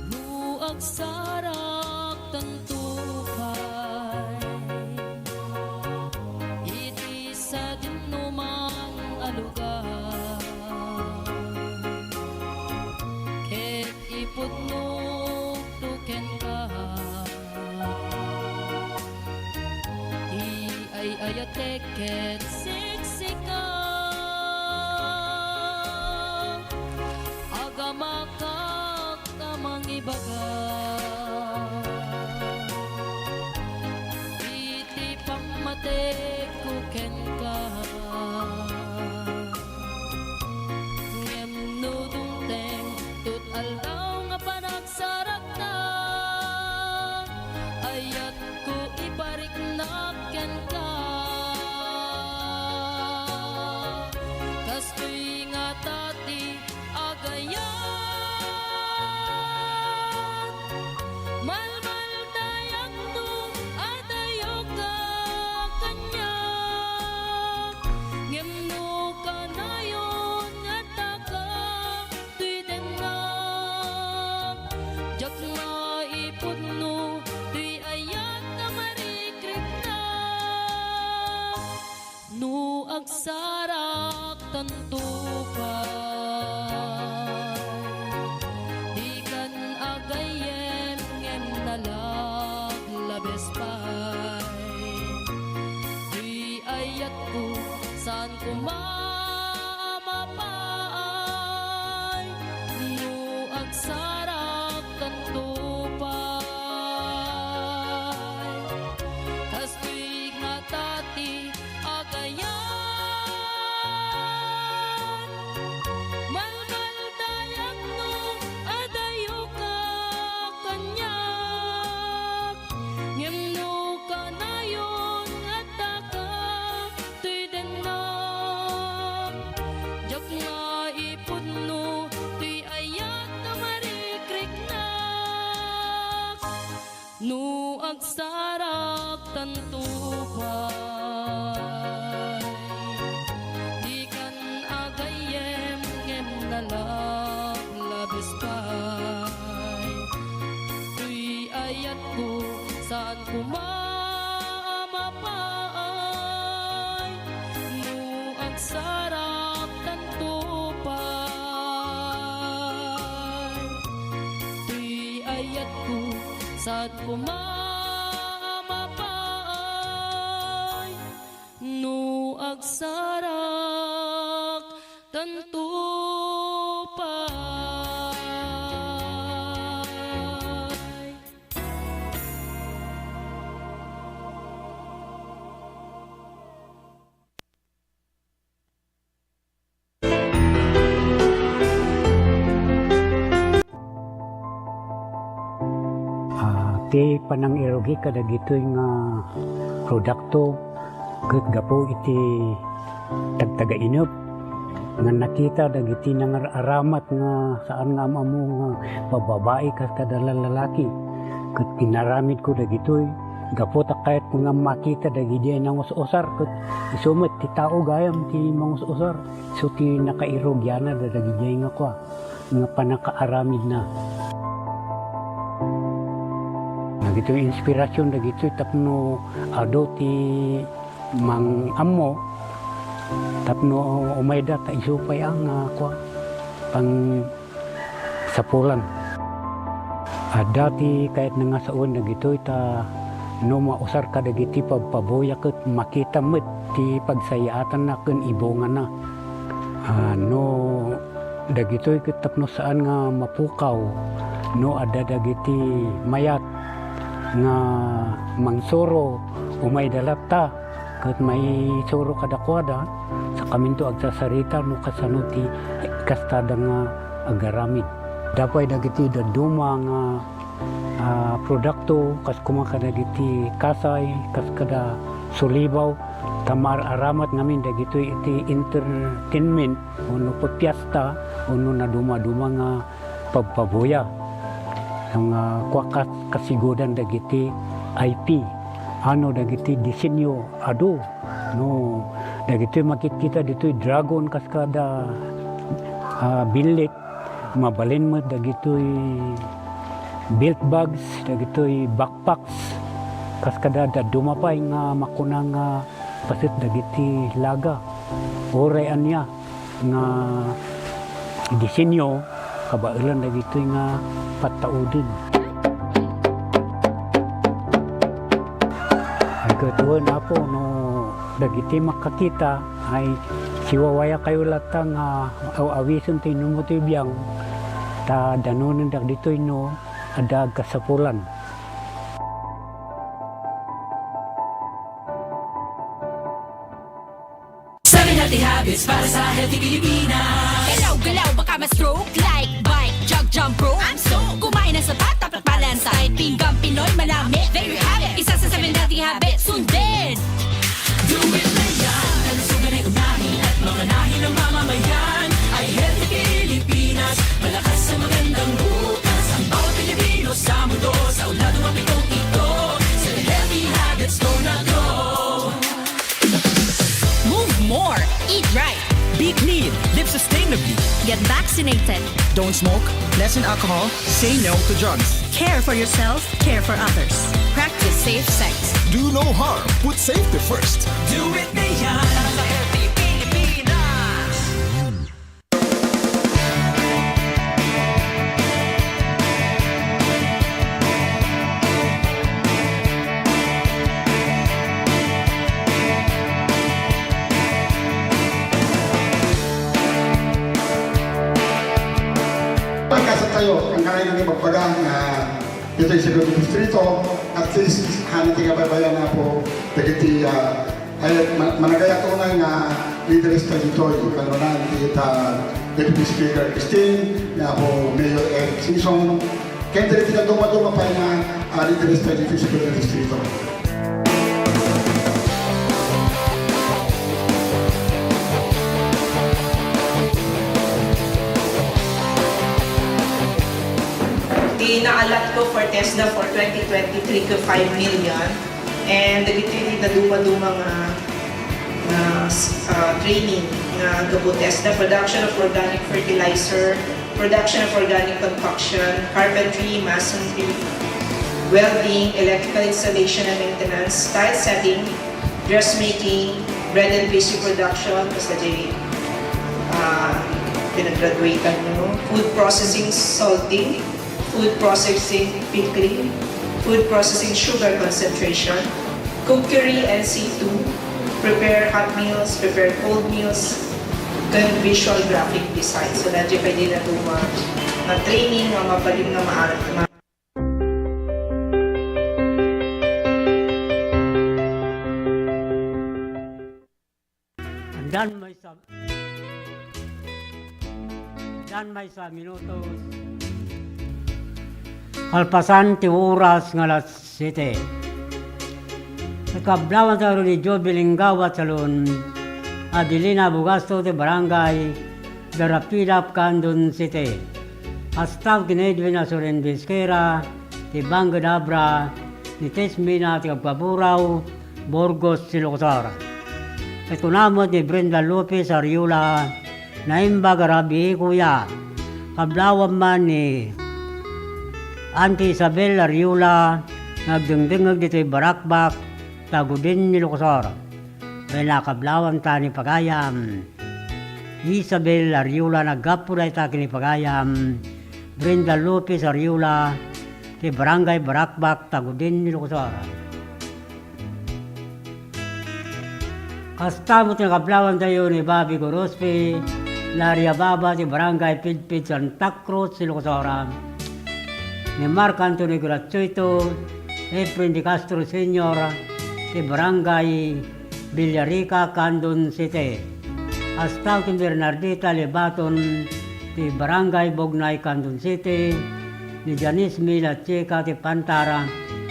No agsarak tanto pay iti sadinoman a lugar, ket ipudnokto kenka ti ay-ayatek ket siksika. Agamakak a mangibaga iti pammatekko kenka. Ngem no dumteng tot aldaw nga panagsarakta, ayatko ipariknak kenka. Kastoy ngata ti agayat, malmaldayak no adayokka kaniak, ngem no kanayon nga adaka toy dennak, diak maipudno toy ayat a marikriknak. No agsarak tanto pay, dikan agayyem ngem nalaglabes pay. Toy ayatko, saan koma a mapaay. No agsarak tanto pay, No agsarak tanto pay, dikan agayyem ngem nalablabes pay. Toy ayatko, saan koma a mapaay, no agsarak tanto pay. Toy ayatko, saan koma a mapaay, no agsarak tanto pay. Ah, ti panangirugi kadagitoy nga produkto ket gapu iti tagtagainep nga nakita dagiti nangar-aramat nga saan nga am-ammo nga bababai kas kada lalaki. Ket inaramidko dagitoy gapu ta kayatko nga makita dagiti nangus-usar ket isu met ti tao gayam ti mangus-usar. Isu ti nakairugianna dagiti nga kua nga pannakaaramidna. Dagitoy inspirasyon dagitoy tapno adu ti mang-ammo tapno umayda ta isu pay a nga kua pangsapulan. Adda ti kayatna nga sawen dagitoy ta no mausar kadagiti pabpabuya ket makita met ti pagsayaatanna ken ibungana. Ah, no dagitoy ket tapno saan nga mapukaw no adda dagiti mayat nga mangsuro, umayda latta ket maisuro kadakuada, sakaminto agsasarita no kasano ti kastada nga agaramid. Adda pay dagiti dadduma nga, ah, produkto, kas koma kadagiti kasay, kas kada sulibaw, ta maar-aramat ngamin dagitoy iti entertainment wenno pipiesta wenno nadumaduma nga pabpabuya. Nga kua kas-, kasigudan dagiti I P. Ano dagiti disenyo adu. No, dagitoy makitkita ditoy dragon kas kada, ah, billit. Mabalin met dagitoy belt bags, dagitoy backpacks. Kas kada dadduma pay nga makuna nga paset dagiti laga. Uray ania nga disenyo, kabaelan dagitoy nga pattauden. Ay, ket wen, Apo, no dagiti makakita, ay siwawayakayo latta nga aw-awisen ti inummo ti biang, ta danonen dagitoy no adda agkasapulan. Seven healthy habits para sa healthy Pilipinas. Galaw-galaw, baka ma-stroke. Like, bike, jog, jump rope. I'm so. Kumain ng sapat, dapat balanced diet. Pinggang Pinoy, manami, there you have it. Isa sa seven healthy habits, sundin. Do it na yan. Kalusugan ay unahin at mamanahin ng mamamayan. Ay healthy Pilipinas, malakas sa magandang bukas. Ang bawat Pilipino sa mundo, sa uladong ang pitong ito. Seven healthy habits, go na go. Move more. Eat right. Be clean. Live sustainably. Get vaccinated. Don't smoke. Lessen alcohol. Say no to drugs. Care for yourself. Care for others. Practice safe sex. Do no harm. Put safety first. Do it na yan. Para sa healthy Pilipinas. Pagkasat tayo, ang kailangan magbaga nga Ditoy sa Segundo Distrito, at least, hana ti kabaybayan, Apo, dagiti, ah, ay, ma-, managayat unay nga leaders dagitoy, kalmanan ti, ah, Deputy Speaker Christine, ni Apo Mayor Eric Singson, ken dagiti dadduma-duma pay nga, ah, leaders dagitoy sa Segundo Distrito. Ti Inaalat ko for TESDA for twenty twenty-three ko five million. And dagiti nadumaduma nga, nga, ah, training nga gapu TESDA, production of organic fertilizer, production of organic compaction, carpentry, masonry, welding, electrical installation and maintenance, tile setting, dressmaking, bread and pastry production, basta di, ah, pinag-graduatean mo, food processing, salting, food processing, pickling, food processing, sugar concentration, cookery and C two, prepare hot meals, prepare cold meals, and visual graphic design. So, dati pwede na ito ma-, ma-training, ma-, mabalin nga ma-, ma-, Andan maysa, andan maysa minutos. Kalpasan ti oras nga alas siete. Kablawan tayo ni Joby Linggawa Salon, Adelina Bugasto ti Barangay Darapilap, Candon City. Astaw ken Edwin Asoren Bisquera ti Bangked Abra, ni Tesmina ti Agpaburaw, Burgos, Ilocos Sur. Ket kuna met ni Brenda Lopez Ariola, naimbag a rabii kuya. Kablawan man ni Auntie Isabel Ariola, nga agdengdengngeg ditoy Barakbak, Taguden, Ilocos Sur. Wen a kablawanta ni pagayam Isabel Ariola, naggapu dayta ken ni pagayam Brenda Lopez Ariola, ti Barangay Barakbak, Taguden, Ilocos Sur. Kasta met nga kablawantayo ni Bobby Gorospe Lariababa ti Barangay Pidpid, Santa Cruz, Ilocos Sur, ni Mark Anthony Gratuito, Efren de Castro Senior ti Barangay Villarica, Candon City. Astaw ken Bernardita Lebaton ti Barangay Bognay, Candon City, ni Janice Mila Chica ti Pantara,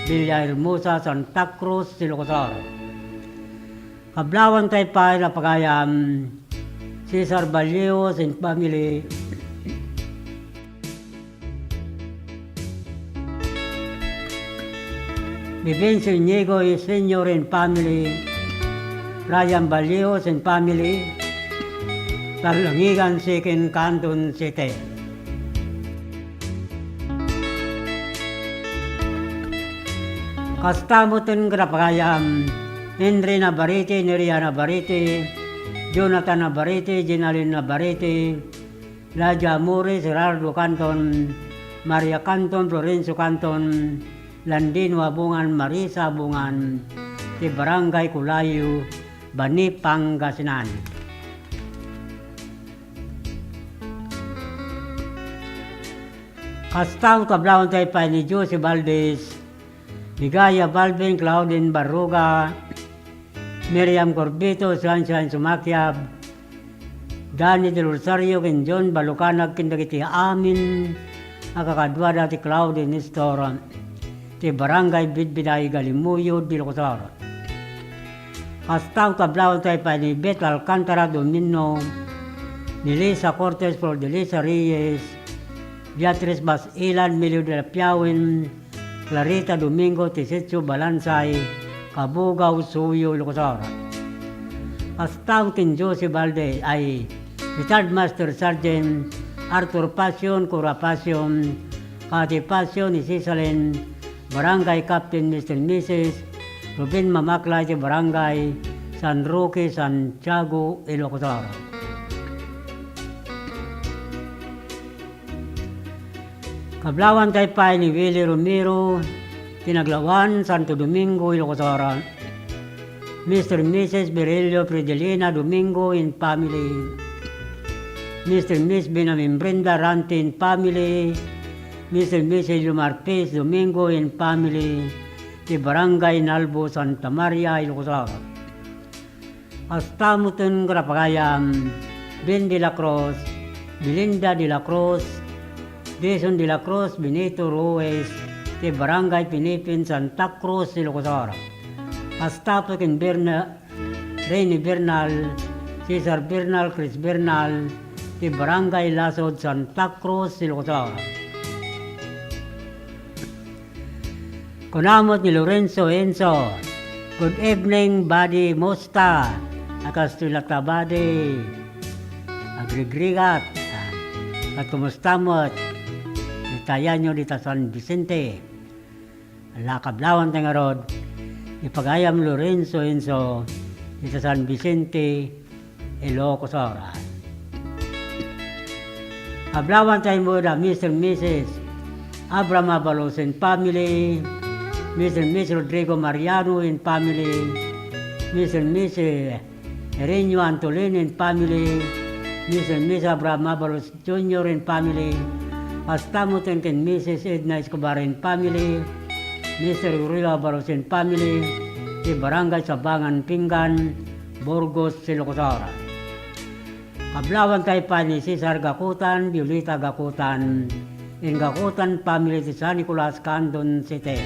Villahermosa, Santa Cruz, Ilocos Sur. Kablawantay pay la pagayam, Cesar Ballios and family, Vivencio Inigo Senior and family, Brian Ballios and family, Talangigan, Second Candon City. Kasta met ken pagayam, Henry Navarrete, Neria Navarrete, Jonathan Navarrete, Jenalyn Navarrete, Ladia Amores, Gerardo Canton, Maria Canton, Florencio Canton, Landino Abungan, Marisa Abungan, ti Barangay Culayo, Bani, Pangasinan. Kasta met kablawantay pay ni Josie Valdez, Ligaya Balvin, Claudine Barruga, Miriam Corbito, Sunshine Sumakiab, Danny Del Rosario, ken John Balukanag, ken dagiti amin a kakaduada ti Claudine Store, ti Barangay Bidbiday, Galimuyod, Ilocos Sur. Kasta met kablawantay pay ni Beth Alcantara Domino, ni Lisa Cortez, Flor de Lisa Reyes, Beatriz Basilan, Melio de la Piawen, Clarita Domingo, Tisitio Balansay, Cabugao, Suyo, Ilocos Sur. Kasta met ken Josie Balde ay Retired Master Sergeant Arthur Passion, Cora Passion, Cathy Passion, ni Cisalin, Barangay Captain, Mister and Missus Ruben Mamaklay, ti Barangay San Roque, Santiago, Ilocos Sur. Kablawantay pay ni Willie Romero, ti Naglawan, Santo Domingo, Ilocos Sur. Mister and Missus Virelio Fridelina Domingo and family. Mister and Miss Benjamin Brenda Rante and family. Mister and Missus Lumar Pez Domingo and family. Ti Barangay Nalbo, Santa Maria, Ilocos Sur. Kasta met ken pagayam, Ben de la Cruz, Belinda de la Cruz, Jason de la Cruz, Benito Ruiz, ti Barangay Pinipin, Santa Cruz, Ilocos Sur. Kasta met ken Berna-, Rene Bernal, Cesar Bernal, Chris Bernal, ti Barangay Lasod, Santa Cruz, Ilocos Sur. Kuna met ni Lorenzo Enzo, "Good evening, buddy Musta." A kastoy latta, buddy. Agrigrigat. Ket kumusta met? Itayanyo dita San Vicente. Ala, kablawanta ngarud, ipagayam Lorenzo Enzo, dita San Vicente, Ilocos Sur. Kablawanta met da Mister Missus Abraham Abalos and family, Mister Missus Rodrigo Mariano and family, Mister Missus Herenio Antolin and family, Mister Missus Abraham Abalos Junior and family, kasta met ken Missus Edna Escobar and family, Mister Gregorio Abalos and family, ti Barangay Sabangan Pinggan, Burgos, Ilocos Sur. Kablawanta pay ni Cesar Gakutan, Violeta Gakutan, and Gakutan family ti San Nicolas, Candon City.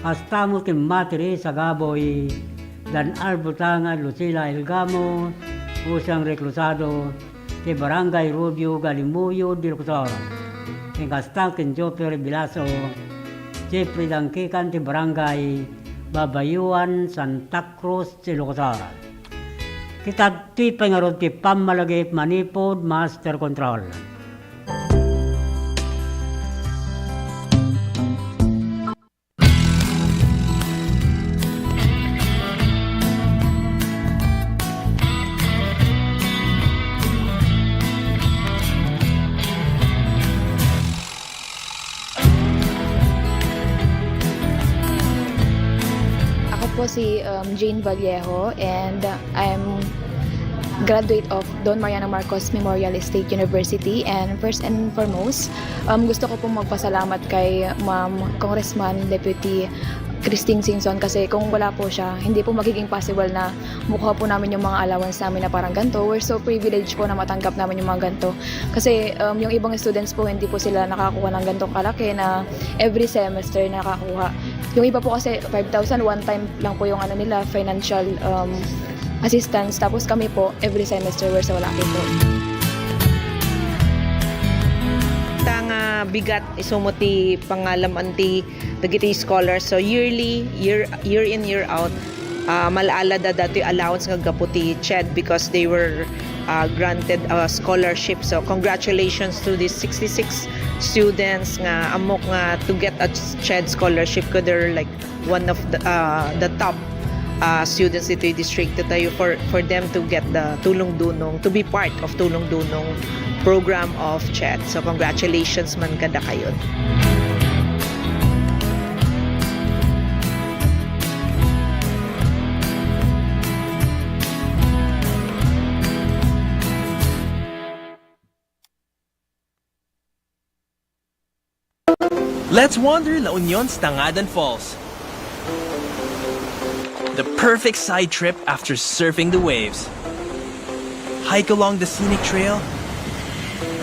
Kasta met ken Ma'am Teresa Gaboy, Dan Albutanga, Lucila Elgamo, Usang Reclusado, ti Barangay Rubio, Galimuyo, Ilocos Sur. Ken kasta ken Joffer Bilaso, Jeffrey Dangkikan ti Barangay Babayuan, Santa Cruz, Ilocos Sur. Ket adtoy pay ngarud ti pammalagip manipud master control. Ako po si, um, Jane Vallejo, and I'm graduate of Don Mariano Marcos Memorial State University. And first and foremost, um, gusto ko pong magpasalamat kay Ma'am Congressman Deputy Christine Singson, kasi kung wala po siya, hindi po magiging possible na makuha po namin yung mga allowance namin na parang ganito. We're so privileged po na matanggap namin yung mga ganito. Kasi, um, yung ibang students po, hindi po sila nakakuha ng ganitong kalaki na every semester nakakuha. Yung iba po kasi, five thousand, one time lang po yung ano nila, financial, um, assistance. Tapos kami po, every semester, we're so lucky po. Ta nga bigat, isu met ti pangalam-an ti dagiti scholars. So, yearly, year, year in, year out, ah, mal-ala da datoy allowance nga gapu ti CHED because they were, ah, granted a scholarship. So, congratulations to these sixty-six students nga ammok nga to get a CHED scholarship, 'cause they're, like, one of the, ah, the top, ah, students ditoy distrito tayo for, for them to get the Tulong Dunong, to be part of Tulong Dunong program of CHED. So, congratulations man kadakayo. Let's wander La Union's Tangadan Falls. The perfect side trip after surfing the waves. Hike along the scenic trail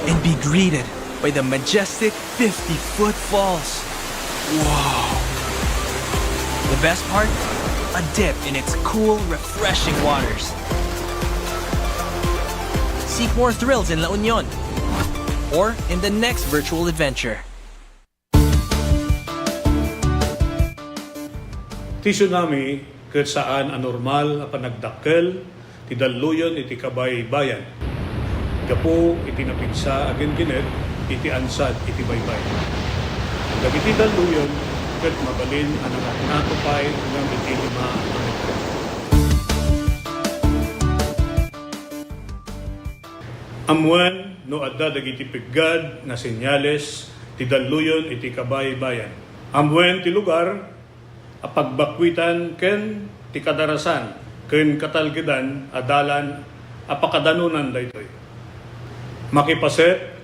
and be greeted by the majestic fifty-foot falls. Wow! The best part? A dip in its cool, refreshing waters. Seek more thrills in La Union or in the next virtual adventure. Ti tsunami ket saan a normal a panagdakkel ti dalluyon iti kabaybayan gapu iti napigsa a ginggined iti ansad iti baybay. Dagiti dalluyon ket mabalin a nangatngato pay ngem iti lima a metro. Ammuen no adda dagiti peggad nga senyales ti dalluyon iti kabaybayan. Ammuen ti lugar a pagbakkuitan ken ti kadarasan ken katalgedan a dalan a pakadanonan daytoy. Makipaset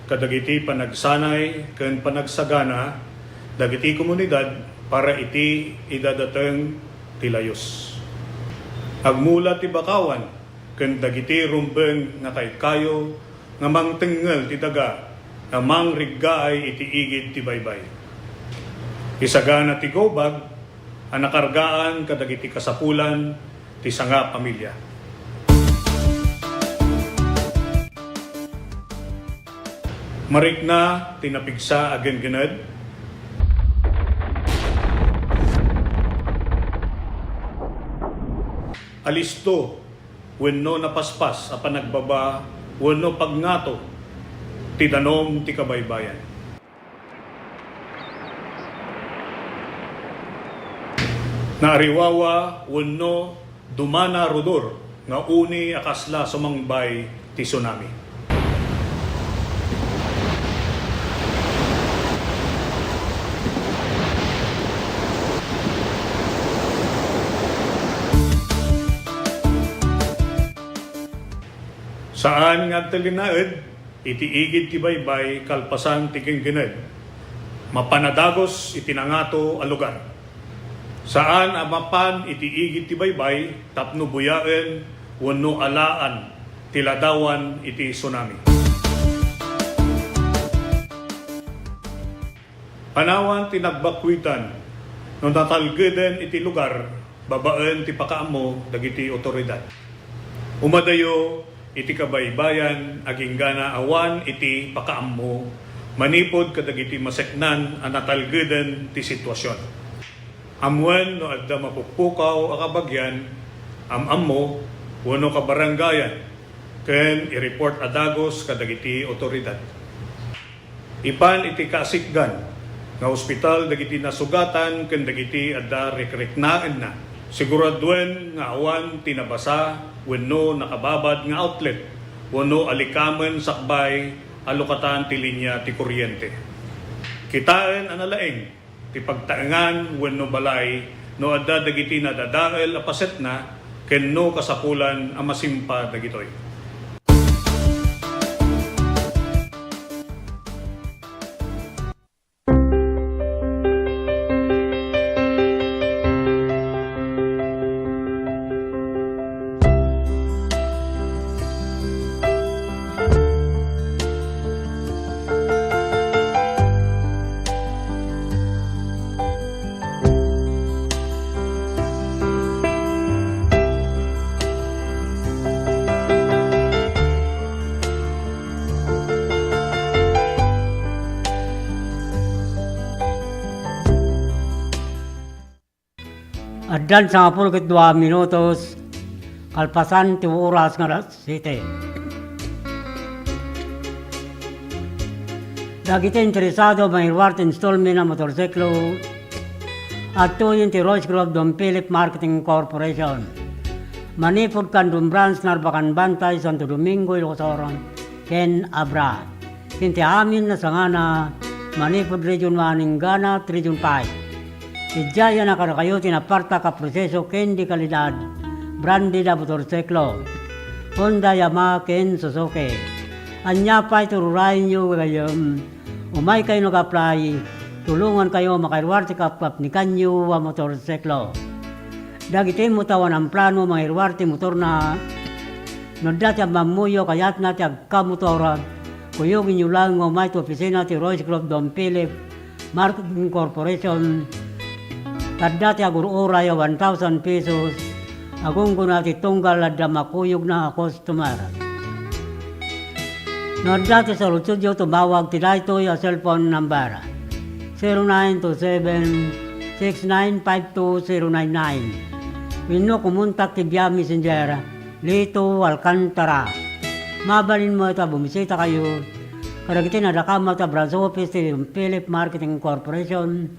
kadagiti panagsanay ken panagsagana dagiti komunidad para iti idadateng ti layus. Agmula ti bakawan ken dagiti rumbeng nga kaykayo nga mangtengngel ti daga nga mangriggaay iti igid ti baybay. Isagana ti go bag a nakargaan kadagiti kasapulan ti sanga pamilya. Marikna ti napigsa a ginggined. Alisto wenno napaspas a panagbaba wenno pagngato ti danum ti kabaybayan. Naariwawa wenno dumana rudor nga uni a kasla sumangbay ti tsunami. Saan nga agtalinaed iti igid ti baybay kalpasan ti ginggined. Mapan a dagus iti nangato a lugar. Saan a mapan iti igid ti baybay tapno buyaen wenno alaan ti ladawan iti tsunami. Panawan ti nagbakuitan no natalgeden iti lugar babaen ti pakaammo dagiti otoridad. Umadayo iti kabaybayan agingga awan iti pakaammo manipud kadagiti maseknan a natalgeden ti sitwasion. Ammoen no adda mapukpukaw a kabagian, am-ammo, wenno kabarangayan, ken i-report a dagus kadagiti otoridad. Ipan iti kasikgan nga ospital dagiti nasugatan ken dagiti adda rikriknaenna. Siguraduen nga awan ti nabasa wenno nakababad nga outlet wenno alikamen sakbay a lukatan ti linia ti kuryente. Kitaen a nalaing ti pagtaengan wenno balay no adda dagiti nadadael a pasetna ken no kasapulan a masimpa dagitoy. Addan sangapulo ket dua minutos kalpasan ti oras nga alas siete. Dagiti interesado a mangiruar ti installment a motorsiklo, adtoyen ti Royce Grove Don Philip Marketing Corporation. Manipud Candon Branch, Narbacan Bantay, Santo Domingo, Ilocos Sur, ken Abra. Ken ti amin a sangana, manipud Region one inggana ti Region five. Idiay a kadakayo ti napartak a proseso ken di kalidad, branded a motorsiklo, Honda, Yamaha, ken Suzuki. Ania pay ti ururayenyo, gayyem? Umaykayo nga apply, tulongankayo a makairuar ti kapkapnikanyo a motorsiklo. Dagiti met a awan plano a mangiruar ti motorna, no adda ti ammammoyo a kayatna ti agkamotor, kuyogenyo laeng nga umay ti opisina ti Royce Grove Don Philip Marketing Corporation. Adda ti agur-uray a one thousand pesos, agunggona ti tunggal adda makuyogna a customer. No adda ti saludsodyo, tumawag ti daytoy a cellphone number, zero nine two seven, six nine five two zero nine nine, wenno kumontak ti via messenger, Lito Alcantara. Mabalin met a bumisitakayo kadagiti nadakamat a branch office ti Philip Marketing Corporation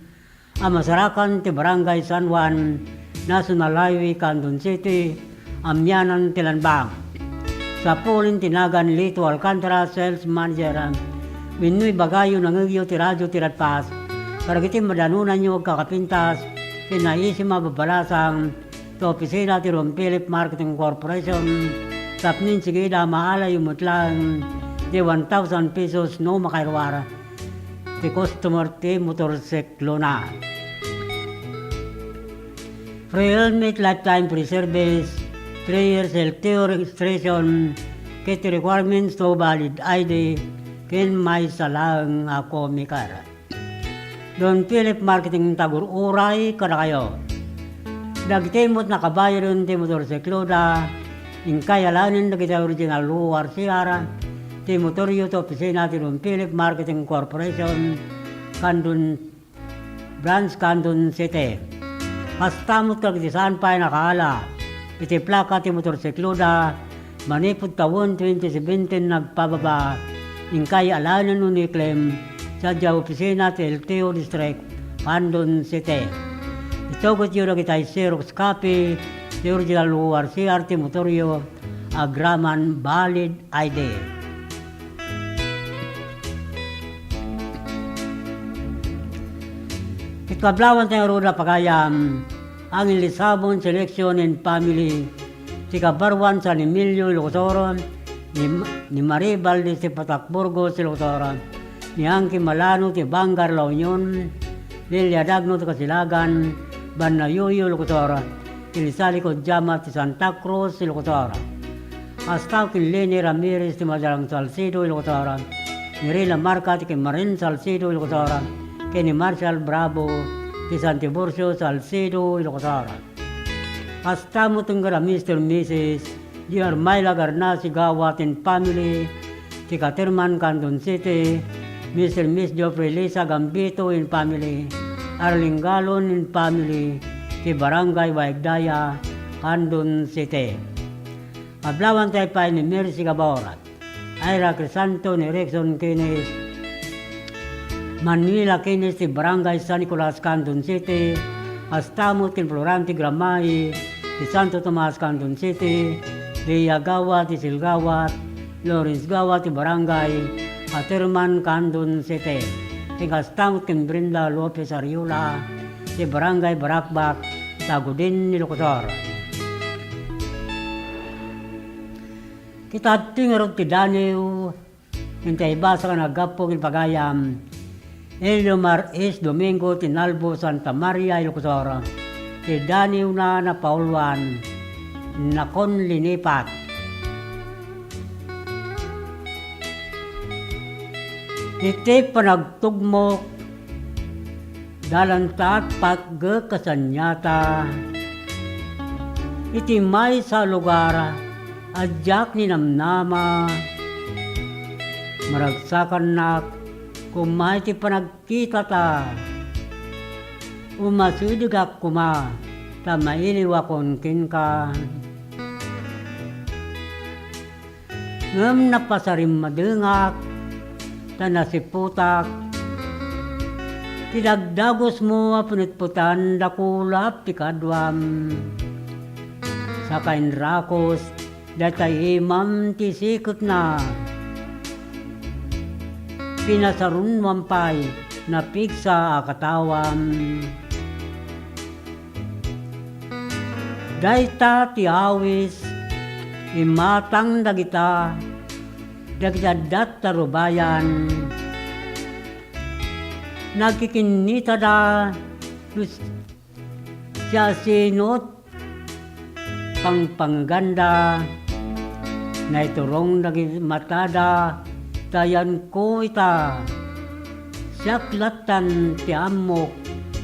a masarakan ti Barangay San Juan, National Highway, Candon City, amianan ti Lanbang. Sapulen ti nagan Lito Alcantara, Sales Manager, wenno ibagayo nangngegyo ti radio ti Radpas kadagiti madanonanyo agkakapintas ken naisim a babalasang ti opisina ti Don Philip Marketing Corporation tapno insigida a maalayo met laeng ti one thousand pesos no makairuar ti customer ti motorsiklona. Free helmet, lifetime free service, three years L T O registration, ket requirements to valid I D, ken maysa laeng a comic card. Don Philip Marketing, tagur-uray kadakayo. Dagiti met nakabayaden ti motorsikloda, inkay alaenen dagiti original O R C R ti motoryo ti opisina ti Don Philip Marketing Corporation, Candon Branch, Candon City. Kasta met kadagiti saan pay nakaala. iti plaka ti motorsikloda manipud tawen twenty seventeen nagpababa, inkay alaenen no niklem sadiay opisina ti L T O District, Candon City. Itugotyo dagitay xerox copy ti original O R C R ti motoryo agraman valid I D. Iti kablawan ti ngarud a pagayam, ang Lisabon selection and family ti kabaruan San Emilio, Ilocos Sur, ni, ni Marie Valdez ti Patak Burgos, Ilocos Sur, ni Angki Malano ti Vanguard La Union, Lilia Dagno ti Kasilagan, Banna Yuyu, Ilocos Sur, Elisa Licod Jama ti Santa Cruz, Ilocos Sur. Kasta ken Leni Ramirez ti Madalang Salcedo, Ilocos Sur, ni Rila Marca ti Kemarin Salcedo, Ilocos Sur, ken ni Marshall Bravo ti San Tiburcio Salcedo, Ilocos Sur. Kasta met ken kada Mister Missus Di Armayla Garnasi Gawat and family ti Caterman, Candon City, Mister Miss Geoffrey Lisa Gambito and family, Arling Galon and family ti Barangay Waigdaya, Candon City. Kablawan tayo pay ni Mercy Gabor, Ira Crisanto ni Rexon Kenneth, Manuela Kenneth ti Barangay San Nicolas, Candon City, kasta met ken Florante Gramay ti Santo Tomas, Candon City, Lia Gawat ti Silgawat, Lawrence Gawat ti Barangay Caterman, Candon City, ken kasta met ken Brenda Lopez Ariola ti Barangay Barakbak, Tagudin, Ilocos Sur. Kita adtoy ngarud ti daniw, ken ti aibasakon a gapu ken pagayam, Eliomar S. Domingo ti Nalbo, Santa Maria, Ilocos Sur, ti daniwna napauluan, nakon linipat. Iti panagtugmok, dalanta patgek a saniata. Iti maysa a lugar a diak ninamnama, maragsakannak koma iti panagkitata. Umasidegak koma ta mailiwakon kenka. Ngem napasarimmadengak ta nasiputak ti dagdagusmo a pinutputan dakulap ti kaduam. Saka inrakos dayta imam ti siketna. Pinasarunoam pay napigsa a katawam. Dayta ti awis, imatang dagita, dagiti adda ta rubayan. Nagkikinnitada, no siasino't pangpangganda, naiturong dagiti matada, ta yanko ita. Siak lattan ti ammok,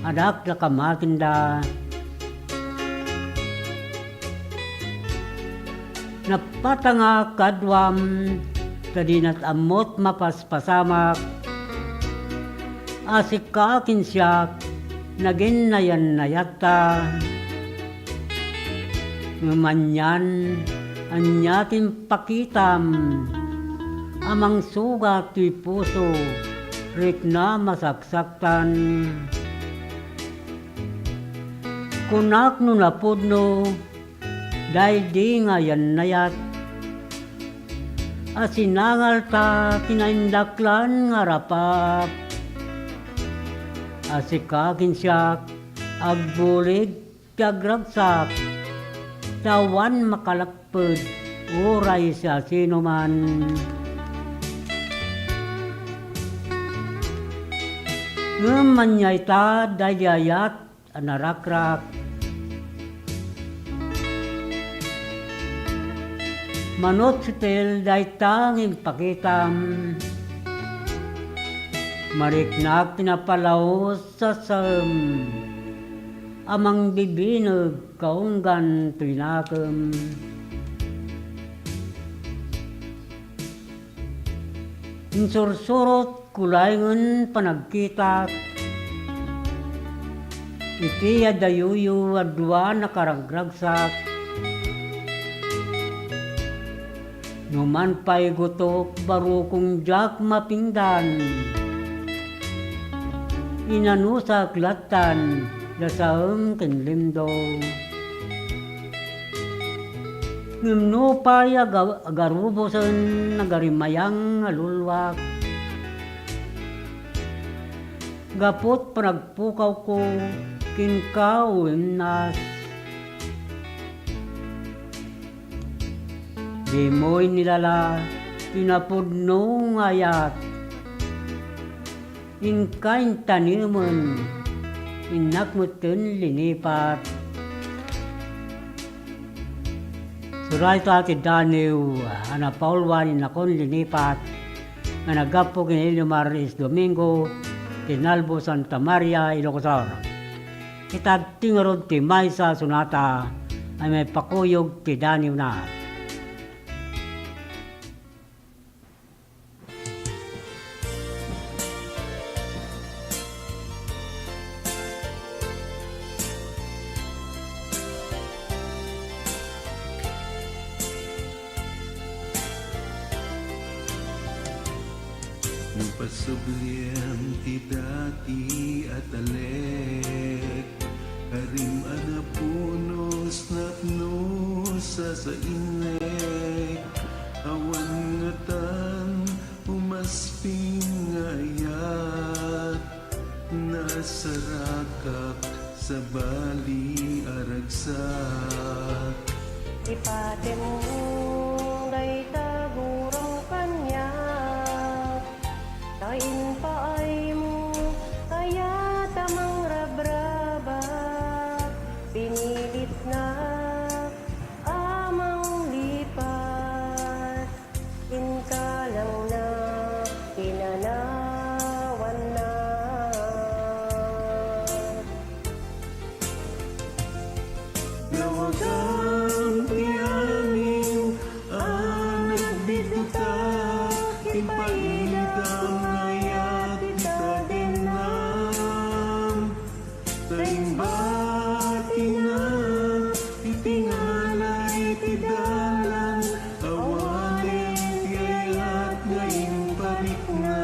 adda la kamatinda. Napatangak kaduam, ta dinat ammot mapaspasamak. A sika ken siak, naginnayannayatta. Ngem anian, ania ti impakitam a mangsugat toy puso, rikna masaksaktan. Kunak no napudno, daydi nga yannayat a sinangalta ti naindaklan nga rapap. A sika ken siak, agbulig ti agragsak, ta awan makalapped uray siasinoman. Ngem ania ita daydi ayat a narakrak. Manut sutil dayta nga impakitam. Mariknak ti napalaos a saem a mangbibineg kaunggan toy nakem. Insursurot kulaengen panagkitak. Iti adayoyo a dua nakaragragsak, No man pay gutok, barukong diak mapinggan. Inanusak lattan, lasaem ken limdo. Ngem nupay aga-, agarubosen, nagarimayang nga luluak. Gaput panagpukawko, kenka uwimnas. Dimo inilala ti napudno nga ayat. Inka intanemen, innak metten linipat. Surayta ti daniw a napaulwan innakon linipat nga naggapu ken Eliomar Is Domingo ti Nalbo, Santa Maria, Ilocos Sur. Ita ti ngarud ti maysa a sonata a maipakuyog ti daniwna. No pasublian ti dati a talek, karim a napunos, napno, sasainnek, awan ngatan umasping nga ayat, nasarakak sabali a ragsak. Ipatemmo dayta gurong kaniak, ta impaaymo ayat a mangrabrabak, pinilitna a manglipat, inkalangna, pinanawanna. Lawagam ti amiw a nagbidduttak, impaidam nga ayat ita dennam. Ta imbatina iti ngalay ti dalan, awanen ti ayat nga impariknam.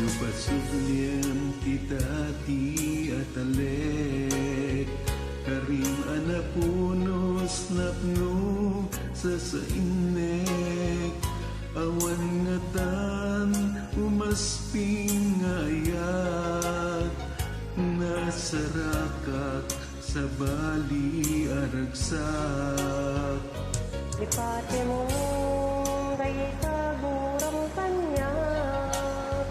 No pasublian ti dati a talek, karim a napunos, napno, sasainnek, awan ngatan umasping nga ayat, nasarakak sabali a ragsak. Ipatemmo dayta gurong kaniak,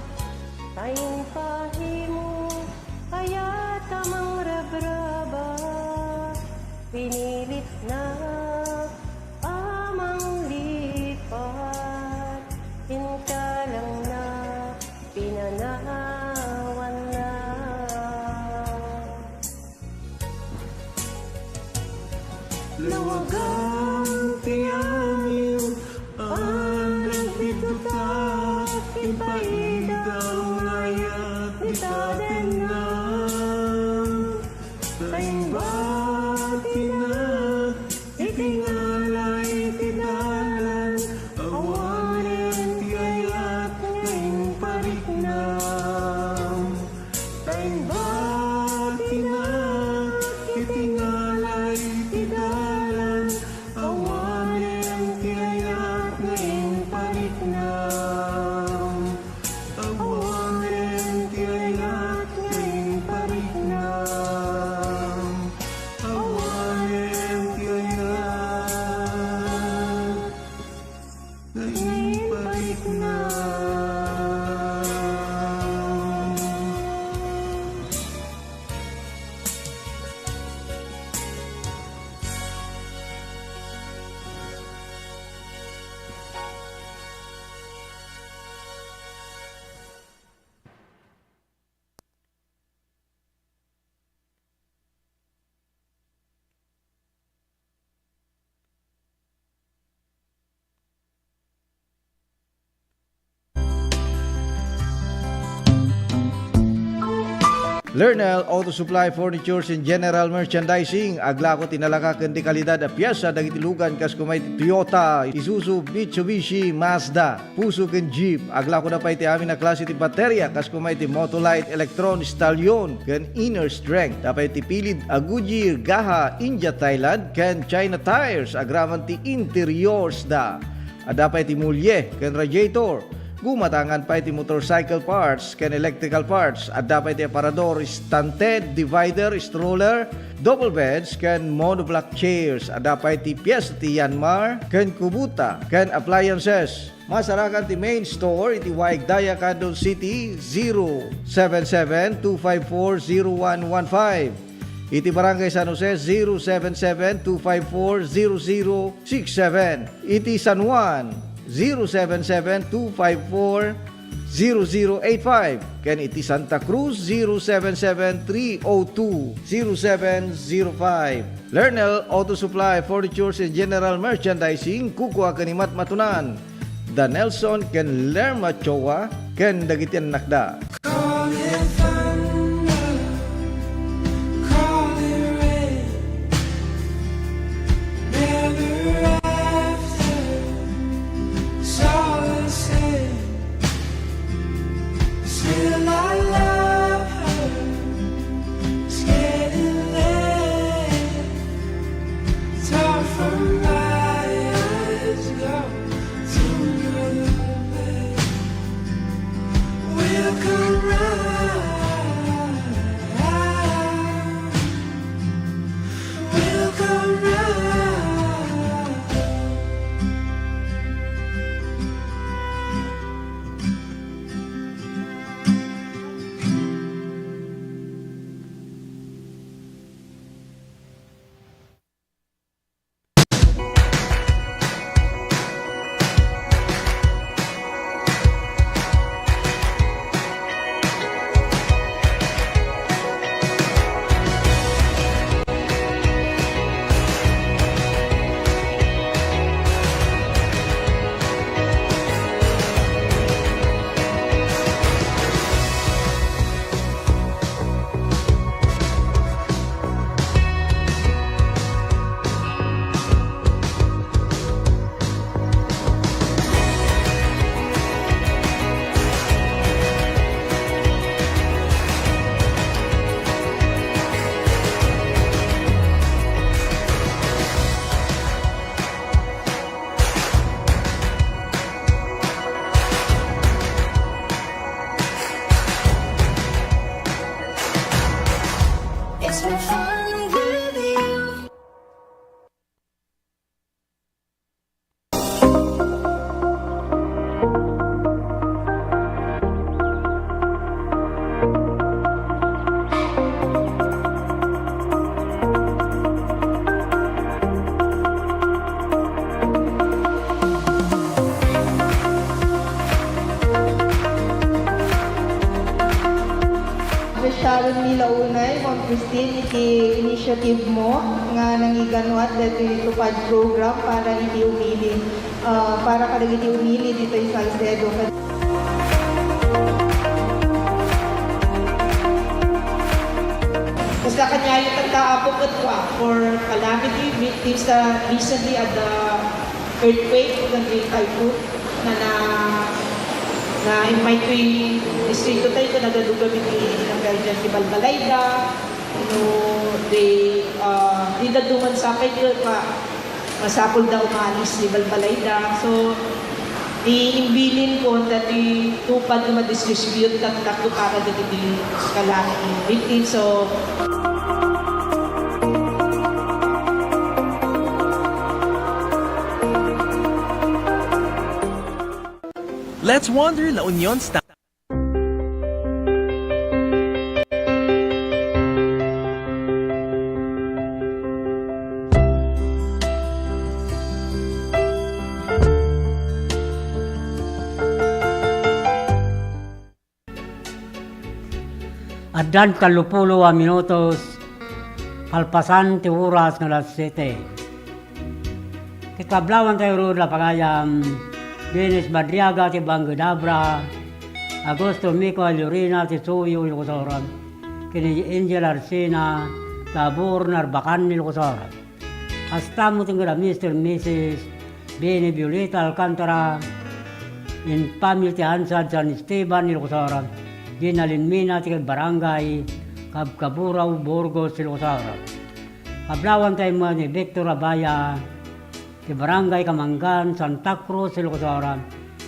ta impaaymo ayat a mangrabrabak, pinilitna a manglipat, inkalangna, pinanawanna. Lawagam ti amiw a nagbidduttak, impaidam nga ayat ita dennam. Ta imbatina iti ngalay ti dalan, awanen ti ayat nga impariknam. Ta imbatina iti ngalay ti dalan, awanen ti ayat nga impariknam. Awanen ti ayat nga impariknam. Awanen ti ayat nga impariknam. Lernel Auto Supply Furnitures and General Merchandising, aglako ti nalaka ken di kalidad a piesa dagiti lugan kas kuma iti Toyota, Isuzu, Mitsubishi, Mazda, Fuso ken Jeep. Aglako da pay ti amin a klase ti bateria kas kuma iti Motolite, Electron, Stallion, ken Inner Strength. Da pay ti pilid a Goodyear, Gaha, India, Thailand, ken China tires. Agraman ti interiors da. Adda pay ti mulye ken radiator. Gumatangan pay ti motorcycle parts ken electrical parts. Adda pay ti aparador, stand head, divider, stroller, double beds, ken monoblock chairs. Adda pay ti piyes ti Yanmar ken Kubota ken appliances. Masarakan ti main store iti Waig Daya, Candon City, zero seven seven two five four zero one one five. Iti Barangay San Jose, zero seven seven two five four zero zero six seven. Iti San Juan, zero seven seven two five four zero zero eight five. Ken iti Santa Cruz, zero seven seven three oh two zero seven zero five. Lernel Auto Supply, Furnitures and General Merchandising, kukua ken ni Matmatunan. Da Nelson ken Lerma Choa ken dagiti annakda. Call it thunder, call it rain, never after, it's all the same. Still I love her, it's getting late. It's hard for my eyes to go. We'll come round. We'll come round. It's been fun with you. Sharon Milaunay, Ma'am Christine, iti initiative mo nga nangiganuat daytoy TUPAD program para iti umili, ah, para kadagiti umili ditoy Salcedo. Kasla kaniayo tatta, Apo, ket for calamity victims, ah, recently at the earthquake ken ti typhoon na, na, na-invite toy distrito tayo ken nagadugan iti, nagaydan ti balbalayda, no, di, ah, di dadduma sapay ket ma-, masapulda umalis ti balbalayda. So, imbilin ko dati TUPAD nga madistribute tatta para dagiti calamity victims. So, Let's wander La Union Star. Addan tallopulo a minutos kalpasan ti oras nga alas siete. Ti kablawan tayo rod la pagayam, Dennis Madriaga ti Banged Abra, Augusto Mico Allorina ti Suyo, Ilocos Sur. ken ni Angel Arsena, Tabor, Narbacan, Ilocos Sur. Kasta met ken kida Mister Missus Bene Violeta Alcantara, in family ti Ansad, San Esteban, Ilocos Sur, diay nalinmena ti Barangay Cabcaburao, Burgos, Ilocos Sur. Kablawanta met ni Victor Abaya, ti Barangay Kamangan, Santa Cruz, Ilocos Sur,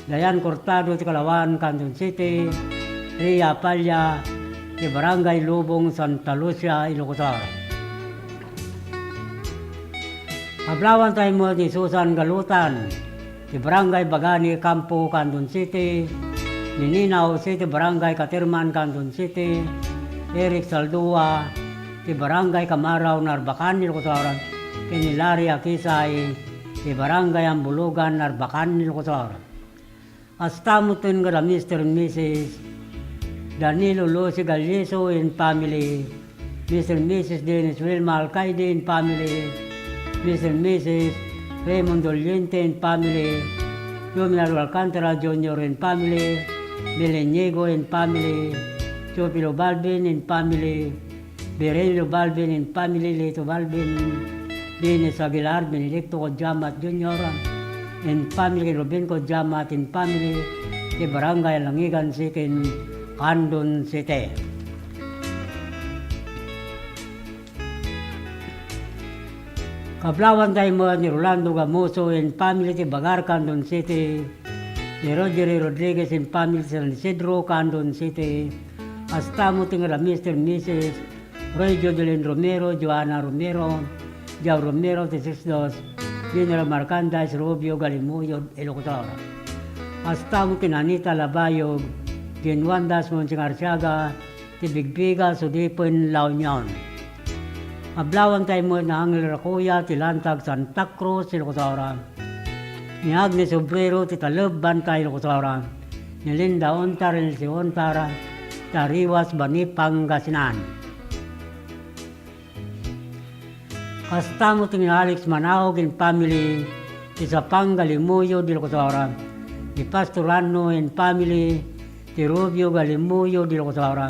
Dayan Cortado ti Kalawan, Candon City, Ria Palla ti Barangay Lubong, Santa Lucia, Ilocos Sur. Kablawanta met ni Susan Galutan ti Barangay Bagani Campo, Candon City, ni Nina Jose ti Barangay Caterman, Candon City, Eric Saldua ti Barangay Camarao, Narbacan, Ilocos Sur, ken ni Larry Akisay ti Barangay Ambulugan, Narbacan, Ilocos Sur. Kasta met ken kida Mister and Missus Danilo Lucy Galliso and family, Mister and Missus Dennis Wilma Alcaide and family, Mister and Missus Raymond Doliente and family, Juvenal Alcantara Junior and family, Mel Inigo and family, Teofilo Balbin and family, Virgilio Balbin and family, Lito Balbin, Dennis Aguilar, Benedicto Codiamat Junior and family, Ruben Codiamat and family, ti Barangay Langigan City, Candon City. Kablawanta met ni Rolando Gamoso and family ti Bagar, Candon City, ni Rogery Rodriguez and family ti San Isidro, Candon City. Kasta met ken kida Mister and Missus Roy Jodelin Romero, Joanna Romero, Joe Romero, ti Sixtos, General Marcandes, Rubio, Galimuyod, Ilocos Sur. Kasta met ken Anita Labayog, Ginwan Dasmon, Singarsiaga, ti Bigbiga, Sudipen, La Union. Kablawanta met ni Angel Racoya ti Lantag, Santa Cruz, Ilocos Sur. Ni Agnes Obrero ti Taleb, Banta, Ilocos Sur. Ni Linda Ontar, Elsie Ontar, ti Ariwas, Bani, Pangasinan. Kasta met ni Alex Manaog and family ti Sapang, Galimuyod, Ilocos Sur. Ni Pastor Anno and family ti Rubio, Galimuyod, Ilocos Sur.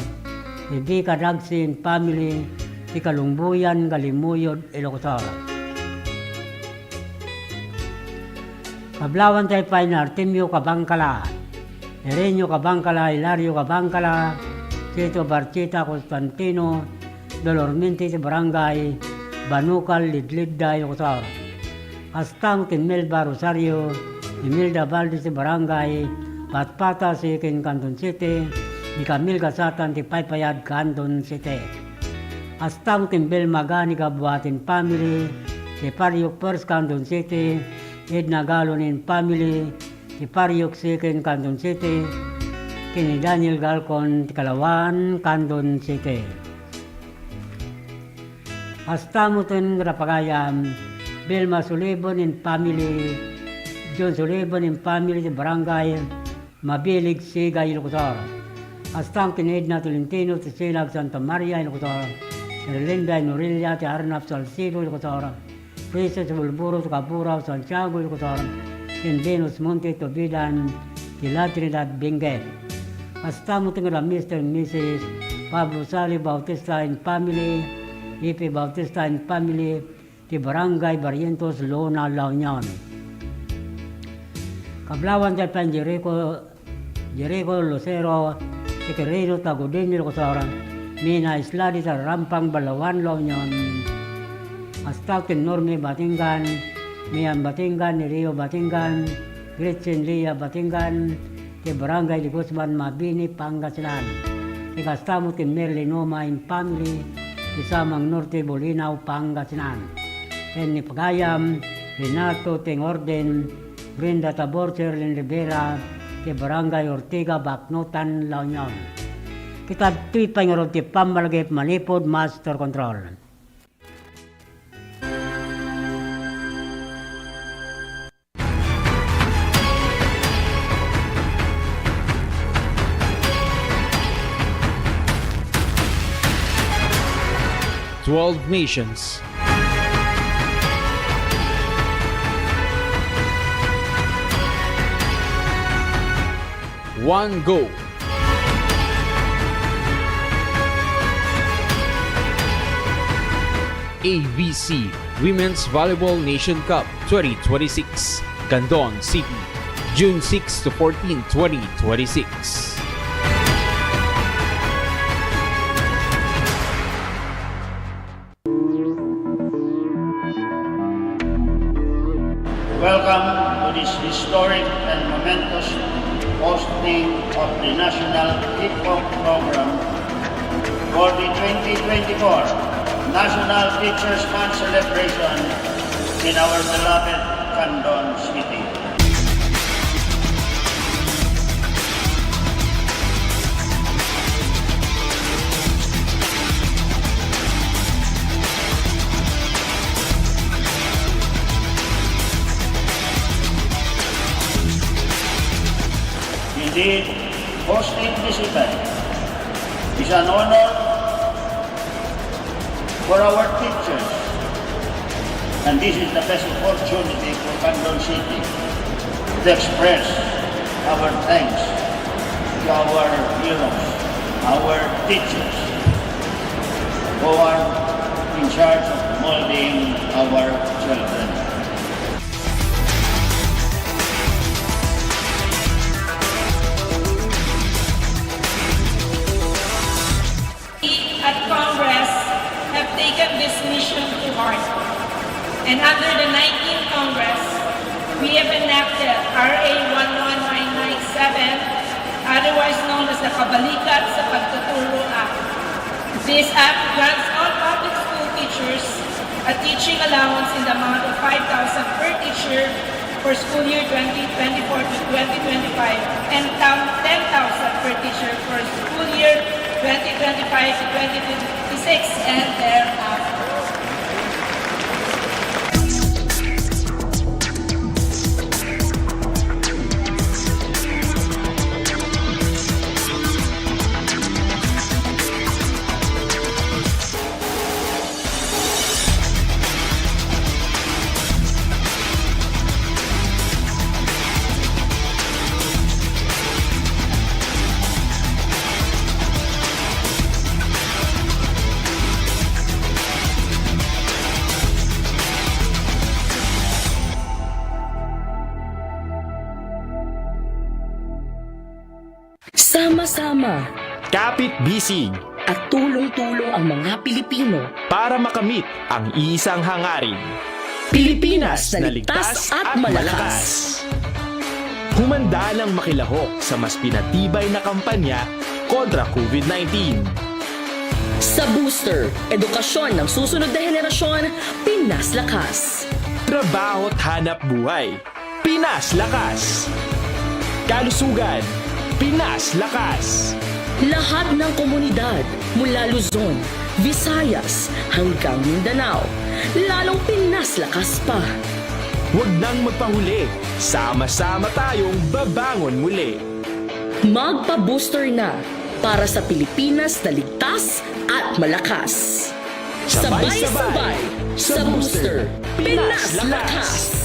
Rebecca Dagsi and family ti Kalumbuyan, Galimuyod, Ilocos Sur. Kablawanta pay ni Artemio Cabangcala, Herenio Cabangcala, Hilario Cabangcala, Tito Barchita, Constantino, Dolormente ti Barangay Banukal, Lidlidda, Ilocos Sur. Kasta met ken Melba Rosario, Imelda Valdez ti Barangay Patpata, Siquem, Candon City, ni Camille Gasatan ti Paypayad, Candon City. Kasta met ken Belma Gani Gabuaten family, ti Pariok First, Candon City, Edna Galon and family, ti Pariok Second, Candon City, ken ni Daniel Galcon ti Kalawan, Candon City. Kasta met ken kida pagayam, Belma Sulibon and family, John Sulibon and family ti Barangay Mabilig, Siga, Ilocos Sur. Kasta met ken Edna Tolentino ti Silag, Santa Maria, Ilocos Sur. Erlinda Norilia ti Arnap, Salcedo, Ilocos Sur. Princess Bulburo ti Cabura, Santiago, Ilocos Sur. Ken Venus Monte ti Obidan ti La Trinidad, Benguet. Kasta met ken kida Mister and Missus Pablo Sali Bautista and family, Ipe Bautista and family, ti Barangay Barrientos, Lona, La Union. Kablawanta pay ni Jericho, Jericho Lucero, ti Quirino Tagudin, Ilocos Sur, Mina Isladi ti Rarampang, Balaoan, La Union. Kasta met ken Norme Batingan, Mian Batingan, Nerio Batingan, Gretchen Lia Batingan, ti Barangay de Guzman, Mabini, Pangasinan. Ti kasta met ken Merly Noma and family, ti Samang Norte, Bolinao, Pangasinan. Ken ni pagayam, Renato Tengorden, Brenda Tabor, Sherlyn Rivera, ti Barangay Ortiga, Baknotan, La Union. Ket adtoy pay ngarud ti pammalagip manipud Master Control. Twelve nations. One goal. A V C Women's Volleyball Nation Cup twenty twenty-six, Candon City, June six to fourteen, twenty twenty-six. Welcome to this historic and momentous posting of the National Kickoff Program for the twenty twenty-four National Teachers' Month celebration in our beloved Candon City. Indeed, hosting this event is an honor for our teachers, and this is the best opportunity for Candon City to express our thanks to our heroes, our teachers, who are in charge of molding our children. We at Congress have taken this mission to heart, and under the nineteenth Congress, we have enacted R A one one nine nine seven, otherwise known as the Kabalikat sa Pagtuturo Act. This act grants all public school teachers a teaching allowance in the amount of five thousand per teacher for school year twenty twenty-four to twenty twenty-five and tam-, ten thousand per teacher for school year twenty twenty-five to twenty twenty-six and thereafter. Sama-sama. Kapit-bisig. At tulong-tulong ang mga Pilipino. Para makamit ang isang hangarin. Pilipinas na ligtas at malakas. Humanda nang makilahok sa mas pinatibay na kampanya kontra COVID nineteen. Sa Booster, edukasyon ng susunod na henerasyon, Pinas Lakas. Trabaho't hanap buhay. Pinas Lakas. Kalusugan, Pinas Lakas. Lahat ng komunidad mula Luzon, Visayas hanggang Mindanao, lalong Pinas Lakas pa. Huwag nang magpahuli, sama-sama tayong babangon muli. Magpa-booster na para sa Pilipinas na ligtas at malakas. Sabay-sabay sa Booster, Pinas Lakas!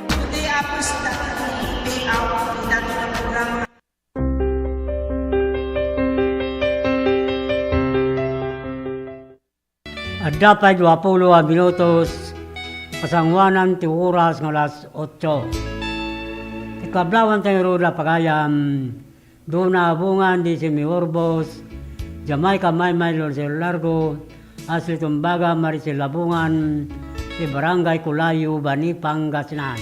Today, Apo, sa dati kong layout, ang dati ng programa. Adda pay duapulo a minutos, pasanguanan ti oras nga alas otso. Ti kablawan tayo ruda pagayam, Dona Abungan, Desi Miurbos, Jamaica Maymay, Lorenzo Largo, Ashley Tumbaga, Maricel Abungan, ti Barangay Culayo, Bani, Pangasinan.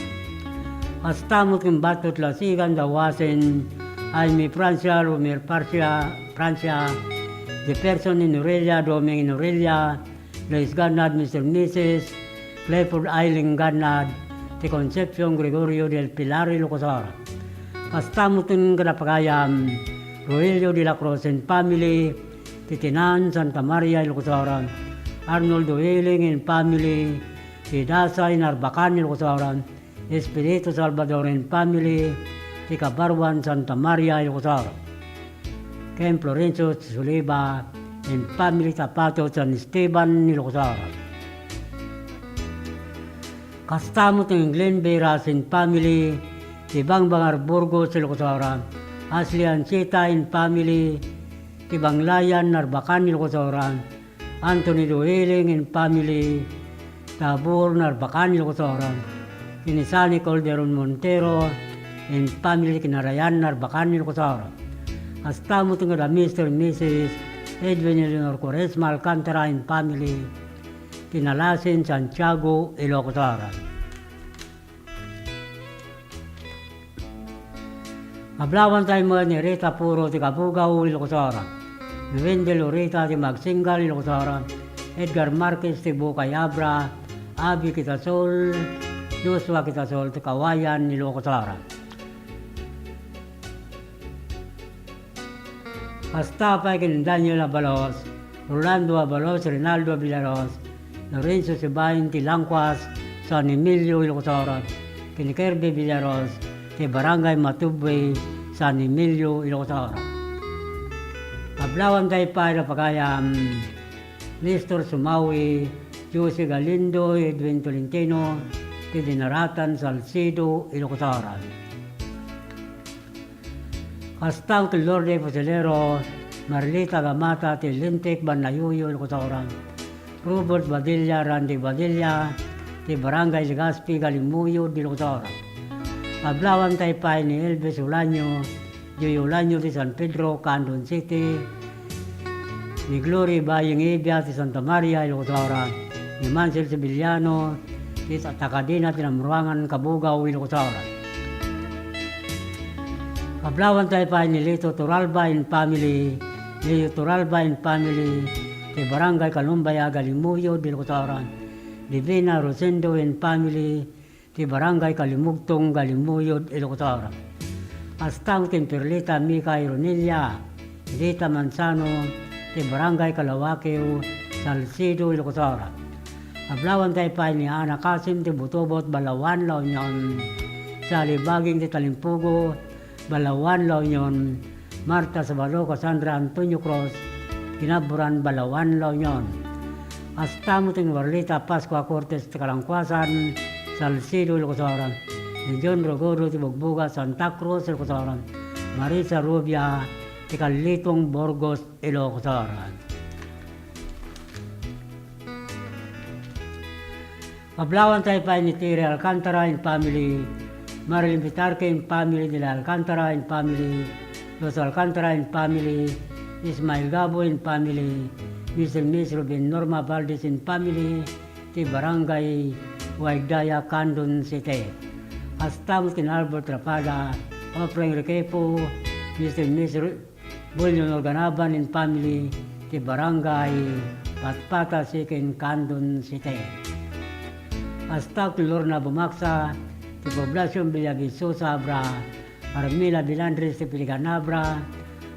Kasta met ken Bato, Lasigan, Dawasen, Jaime Francia, Romer Francia, Francia, Jefferson Inorella, Doming Inorella, Lois Ganad, Mister Missus Clifford Eiling Gannad, ti Concepcion Gregorio del Pilar, Ilocos Oriental. Kasta met ken kadapagayam, Rogelio de la Cruz and family, ti Tinan, Santa Maria, Ilocos Oriental. Arnoldo Eiling and family, ti Dasay, Narbacan, Ilocos Oriental. Espiritu Salvador and family, ti Kabaruan, Santa Maria, Ilocos Oriental. Ken Florencio Soliva and family, Tapato, San Esteban, Ilocos Oriental. Kasta met ni Glenn Veras and family, ti Bangbangar, Burgos, Ilocos Oriental. Ashley Ancheta and family, ti Banglayan, Narbacan, Ilocos Oriental. Anthony Duhiling and family, Tabor, Narbacan, Ilocos Oriental. Ken ni Sunny Calderon Montero and family, Kinarayan, Narbacan, Ilocos Oriental. Kasta met ken da Mister and Missus Edwin Eleanor Quaresma Alcantara and family, Kinalasin, Santiago, Ilocos Oriental. Ablawan tayo met ni Rita Puro ti Kabugaw, Ilocos Oriental. Ni Wendell Urita ti Magsinggal, Ilocos Oriental. Edgar Marquez ti Bukay Abra, Abby Quitasol, Joshua Quitasol ti Kawayan, Ilocos Oriental. Kasta pay ken Daniel Abalos, Rolando Abalos, Rinaldo Villaros, Lorenzo Sibain ti Langkuas, San Emilio, Ilocos Oriental, ken ni Kirby Villaros ti Barangay Matubwe, San Emilio, Ilocos Oriental. Ablawan tayo pay da pagayam, Nestor Sumawi, Jose Galindo, Edwin Tolentino, ti Dinaratan, Salcedo, Ilocos Oriental. Kasta met ni Lourdes Fusilero, Marlita Gamata ti Lintik, Banayuyo, Ilocos Oriental. Robert Badilla, Randy Badilla, ti Barangay Legazpi, Galimuyod, Ilocos Oriental. Ablawan tayo pay ni Elvis Ulanio, Joy Ulanio ti San Pedro, Candon City, ni Glory Baying Ibia ti Santa Maria, Ilocos Oriental, ni Mansel Sibiliano ti Takadina ti Namruangan, Kabugaw, Ilocos Oriental. Ablawan tayo pay ni Lito Turalba and family, Leo Turalba and family, ti Barangay Kalumbaya, Galimuyod, Ilocos Oriental, Divina Rosendo and family, ti Barangay Kalimugtong, Galimuyod, Ilocos Oriental. Kasta met ken Perlita Mika Ironilla, Rita Manzano, ti Barangay Kalawakeo, Salcedo, Ilocos Oriental. Ablawan tayo pay ni Ana Kasim ti Butobot, Balawan, La Union. Sally Baging ti Talimpugo, Balawan, La Union. Marta Sabado, Cassandra Antonio Cruz, Kinaburan, Balawan, La Union. Kasta met ni Warlita Pascua Cortes ti Kalangkuasan, Salcedo, Ilocos Oriental. Ni John Rogodo ti Bugbuga, Santa Cruz, Ilocos Oriental. Marisa Rubia ti Kalitong, Burgos, Ilocos Oriental. Ablawan tayo pay ni Terry Alcantara and family, Marilyn Pitarque and family, Dela Alcantara and family, Los Alcantara and family, Ismael Gabo and family, Miss and Miss Ruben Norma Valdez and family, ti Barangay Waigdaya, Candon City. Kasta met ken Albert Rapada, Ofra Enriquepo, Miss and Miss Ru-, Bulyon Organaban and family, ti Barangay Patpata, Siquem, Candon City. Kasta ken Lorna Bumaksa, ti Poblacion Villavisosa, Abra, Carmela Bilandres, ti Piligan, Abra,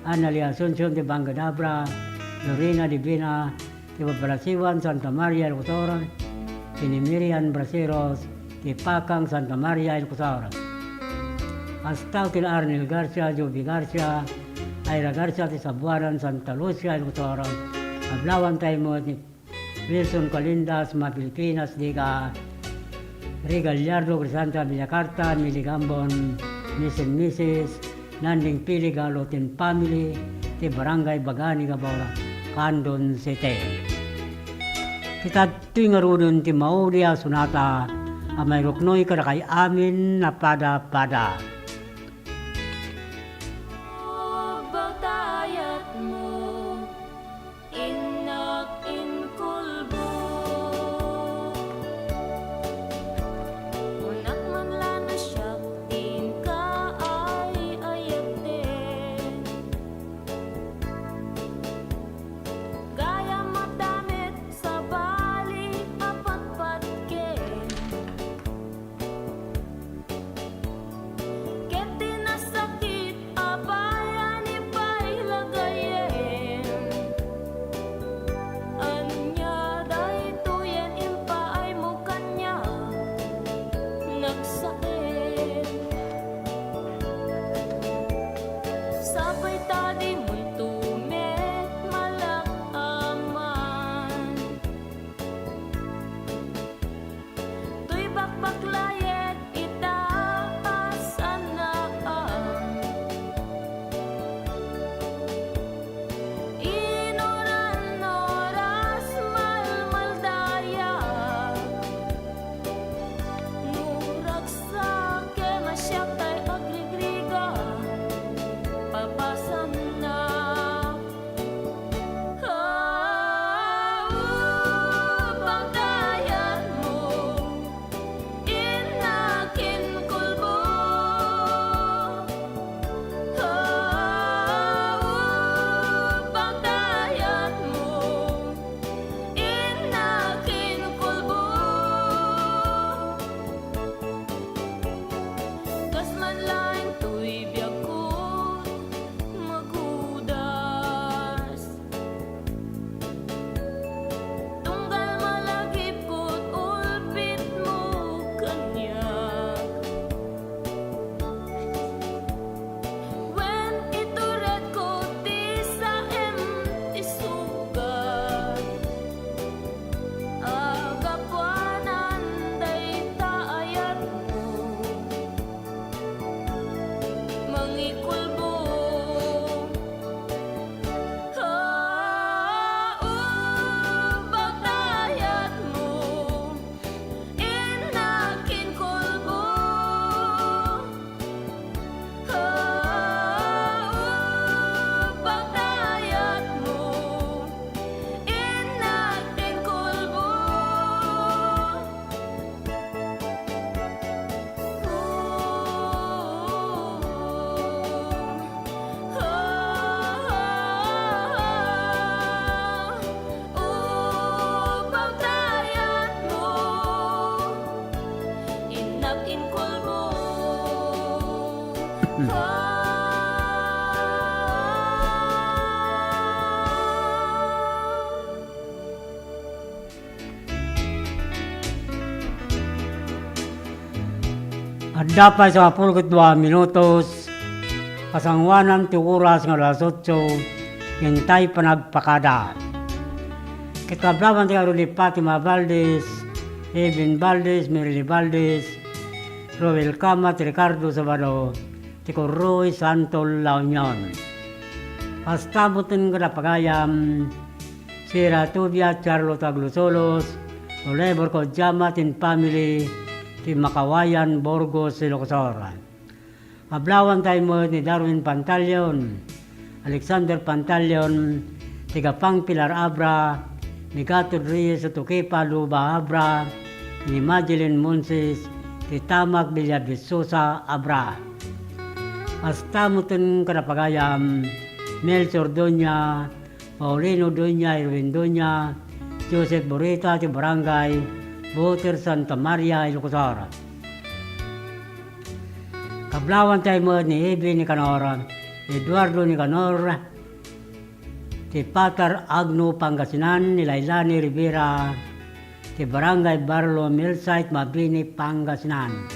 Analia Asuncion, ti Bangked, Abra, Lorena Divina, ti Babalasiwan, Santa Maria, Ilocos Oriental, ken ni Miriam Braceros, ti Pakang, Santa Maria, Ilocos Oriental. Kasta ken Arnel Garcia, Joby Garcia, Ira Garcia, ti Sabuanan, Santa Lucia, Ilocos Oriental. Ablawan tayo met ni Wilson Calindas, Ma Pilipinas, Diga, Ray Gallardo, Crisanta Villacarta, Mili Gambon, Miss and Missus Nanding Pili Galo and family, ti Barangay Bagani, Gabaura, Candon City. Kitadtoy ngaruden ti maudi a sonata a mairuknoy kadakay amin a pada-pada. Batayatmo. Innak inkulbo. Kunak man la no siak, inka ay ayatden. Gayam a damit, sabali a patpat ken Hmm. Adda pay sangapulo ket dua minutos, kasangoanan ti oras nga alas otso, intay panagpakada. Ket kablaawan ti Aruli Fatima Valdez, Eben Valdez, Merly Valdez, Roel Camat, Ricardo Sabado, ti Kurroy Santo La Union. Kasta met kada pagayam, Sira Tubia, Charlotte Aglusolos, Oliver Kodjama, tin family, ti Makawayan, Burgos, Ilocos Sur. Kablaawan tayo met ni Darwin Pantaleon, Alexander Pantaleon, taga Pangpilar Abra, ni Gatod Reyes, Utukepa, Luba Abra, ni Madeline Monses, ti Tamak Villaviciosa Abra. Kasta met kada pagayam, Melchor Doña, Paulino Doña, Erwin Doña, Joseph Burita, ti Barangay Buter, Santa Maria, Ilocos Sur. Kablaawan tayo met ni Ebi Nicanor, Eduardo Nicanor, ti Patar Agno, Pangasinan, ni Lailani Rivera, ti Barangay Barlo, Millsite, Mabini, Pangasinan.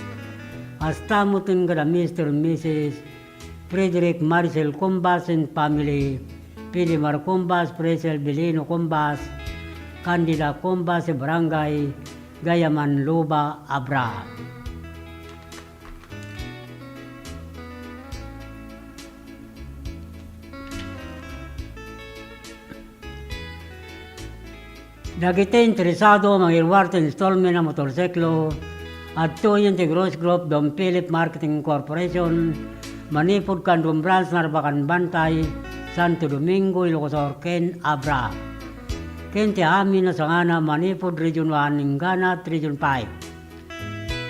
Kasta met kada Mister Missus Frederick Maricel Cumbas and family, Pilimar Cumbas, Fresel Belino Cumbas, Candida Cumbas, Barangay Gayaman, Luba, Abra. Dagiti interesado a mangiruar ti installment a motorsiklo, adtoyen ti Gross Group Don Philip Marketing Corporation, manipud Candon Branch, Narbacan Bantay, Santo Domingo, Ilocos Sur, ken Abra. Ken ti amin a sangana manipud Region one inggana Region five.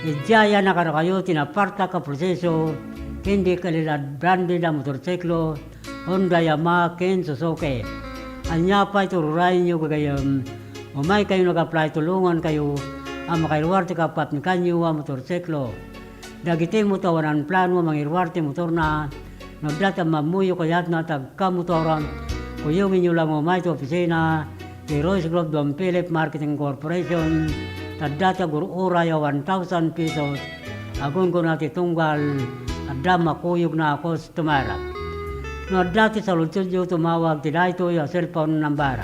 Idiay a kadakayo ti napartak a proseso ken di kalidad branded a motorsiklo, Honda, Yamaha, ken Suzuki. Ania pay ti ururayenyo gagayyem? Umaykayo nag-apply, tulongankayo a makairuar ti kapkapnikanyo a motorsiklo. Dagiti met a awanan plano a mangiruar ti motorna, no adda ti ammammoyo kayatna ti agkamotor, kuyogenyo la nga umay ti opisina ti Royce Group Don Philip Marketing Corporation, ta adda ti agur-uray a one thousand pesos a gunggona ti tunggal, adda makuyogna a customer. No adda ti saludsodyo, tumawag ti daytoy a cellphone number,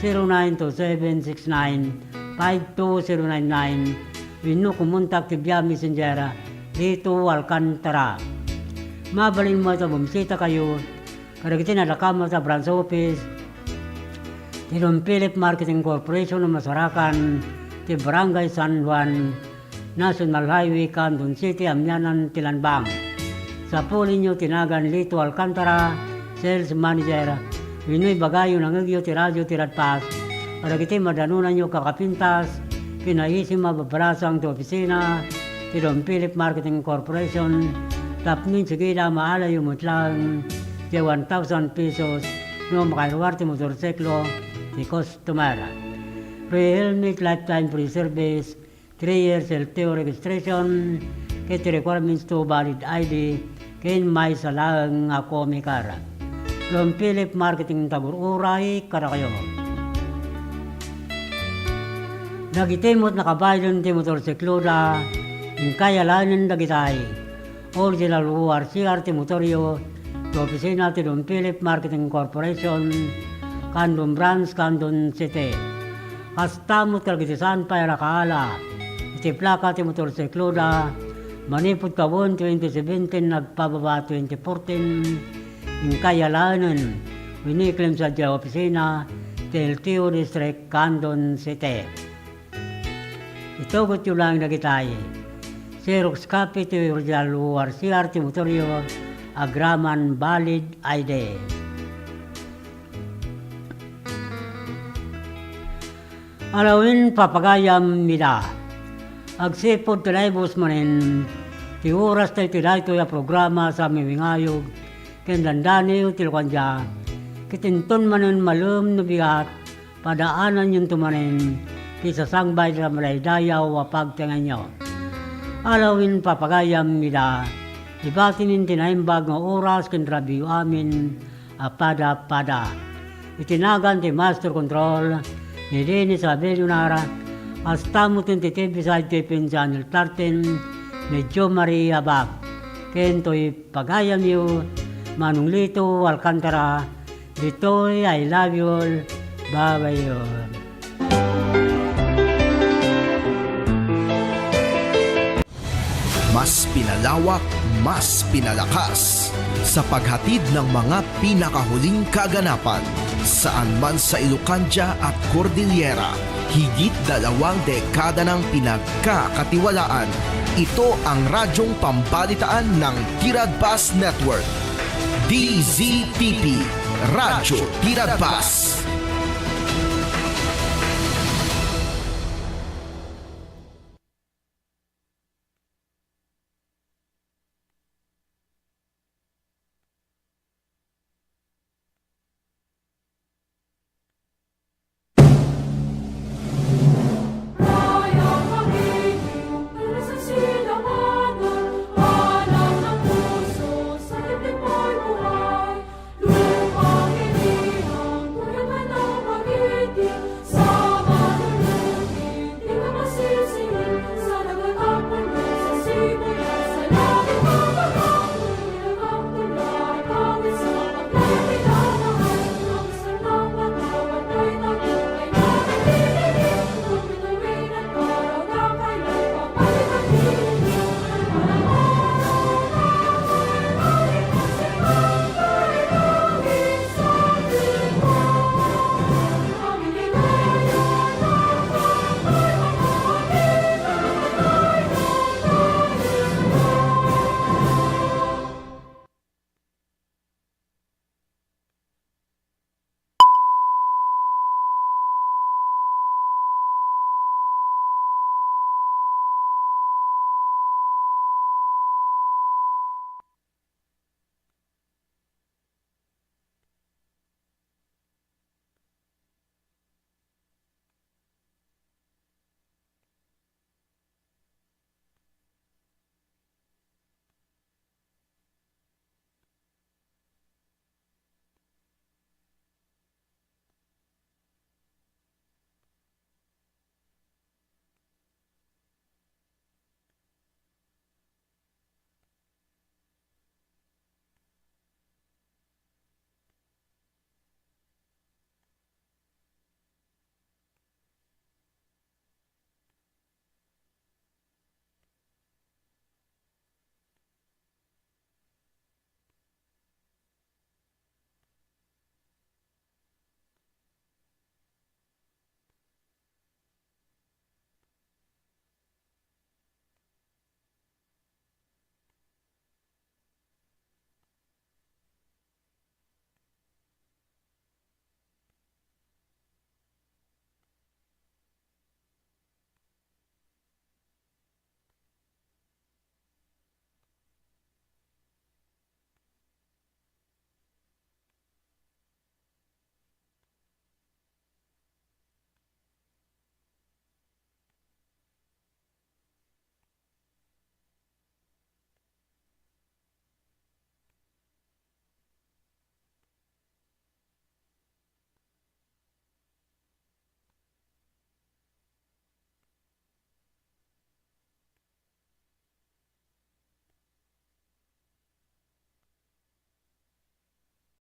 zero nine two seven six nine five two zero nine nine, wenno kumontak ti via Messenger, Lito Alcantara. Mabalin met a bumisitakayo kadagiti nadakamat a branch office ti Don Philip Marketing Corporation a masarakan ti Barangay San Juan, National Highway, Candon City, amianan ti Lanbang. Sapulinyo ti nagan Lito Alcantara, Sales Manager, wenno ibagayo nangngegyo ti radio ti Radfast kadagiti madanonanyo a kakapintas, pinaisem a babarasang ti opisina ti Don Philip Marketing Corporation tapno insigida a maalayo met laeng ti one thousand pesos no makairuar ti motorsiklo ti customer. Free helmet, lifetime free service, three years L T O registration, ket ti requirements to valid I D, ken maysa laeng a comic card. Don Philip Marketing, tagur-uray kadakayo. Dagiti met nakabaylen ti motorsikloda, inkay alaenen dagitay. Original O R C R ti motoryo, ti opisina ti Don Philip Marketing Corporation, Candon Branch, Candon City. Kasta met kadagiti saan pay a nakaala iti plaka ti motorsikloda, manipud tawen twenty seventeen agpababa twenty fourteen, inkay alaenen wenno iklim sadiay opisina ti L T O District, Candon City. Itugotyo laeng dagitay. Xerox copy ti original O R C R ti motoryo, agraman valid I D. Alawen, papagayam, Mida. Agsipud ti naibus manen ti oras tayo ti daytoy a programa sa miwingayog ken dandaniw ti lukandia, ket inton manen malem no bigat, padaananyonto manen ti sasangbay a madaydayaw a pagtengnganyo. Alawen, papagayam, Mida. Ibatimin ti naimbag nga oras ken rabii amin a pada-pada. Iti nagan ti Master Control, ni Dennis Abelionar, kasta met ti T V side ti P N Channel thirteen, ni Jo Marie Abab, ken toy pagayamyo, Manong Lito Alcantara, ditoy I love you all, bye-bye all. Mas pinalawak, mas pinalakas sa paghatid ng mga pinakahuling kaganapan. Saan man sa Ilocandia at Cordillera, higit dalawang dekada nang pinagkakatiwalaan. Ito ang radyong pambalitaan ng Tiradpas Network. D Z T P, Radyo Tiradpas.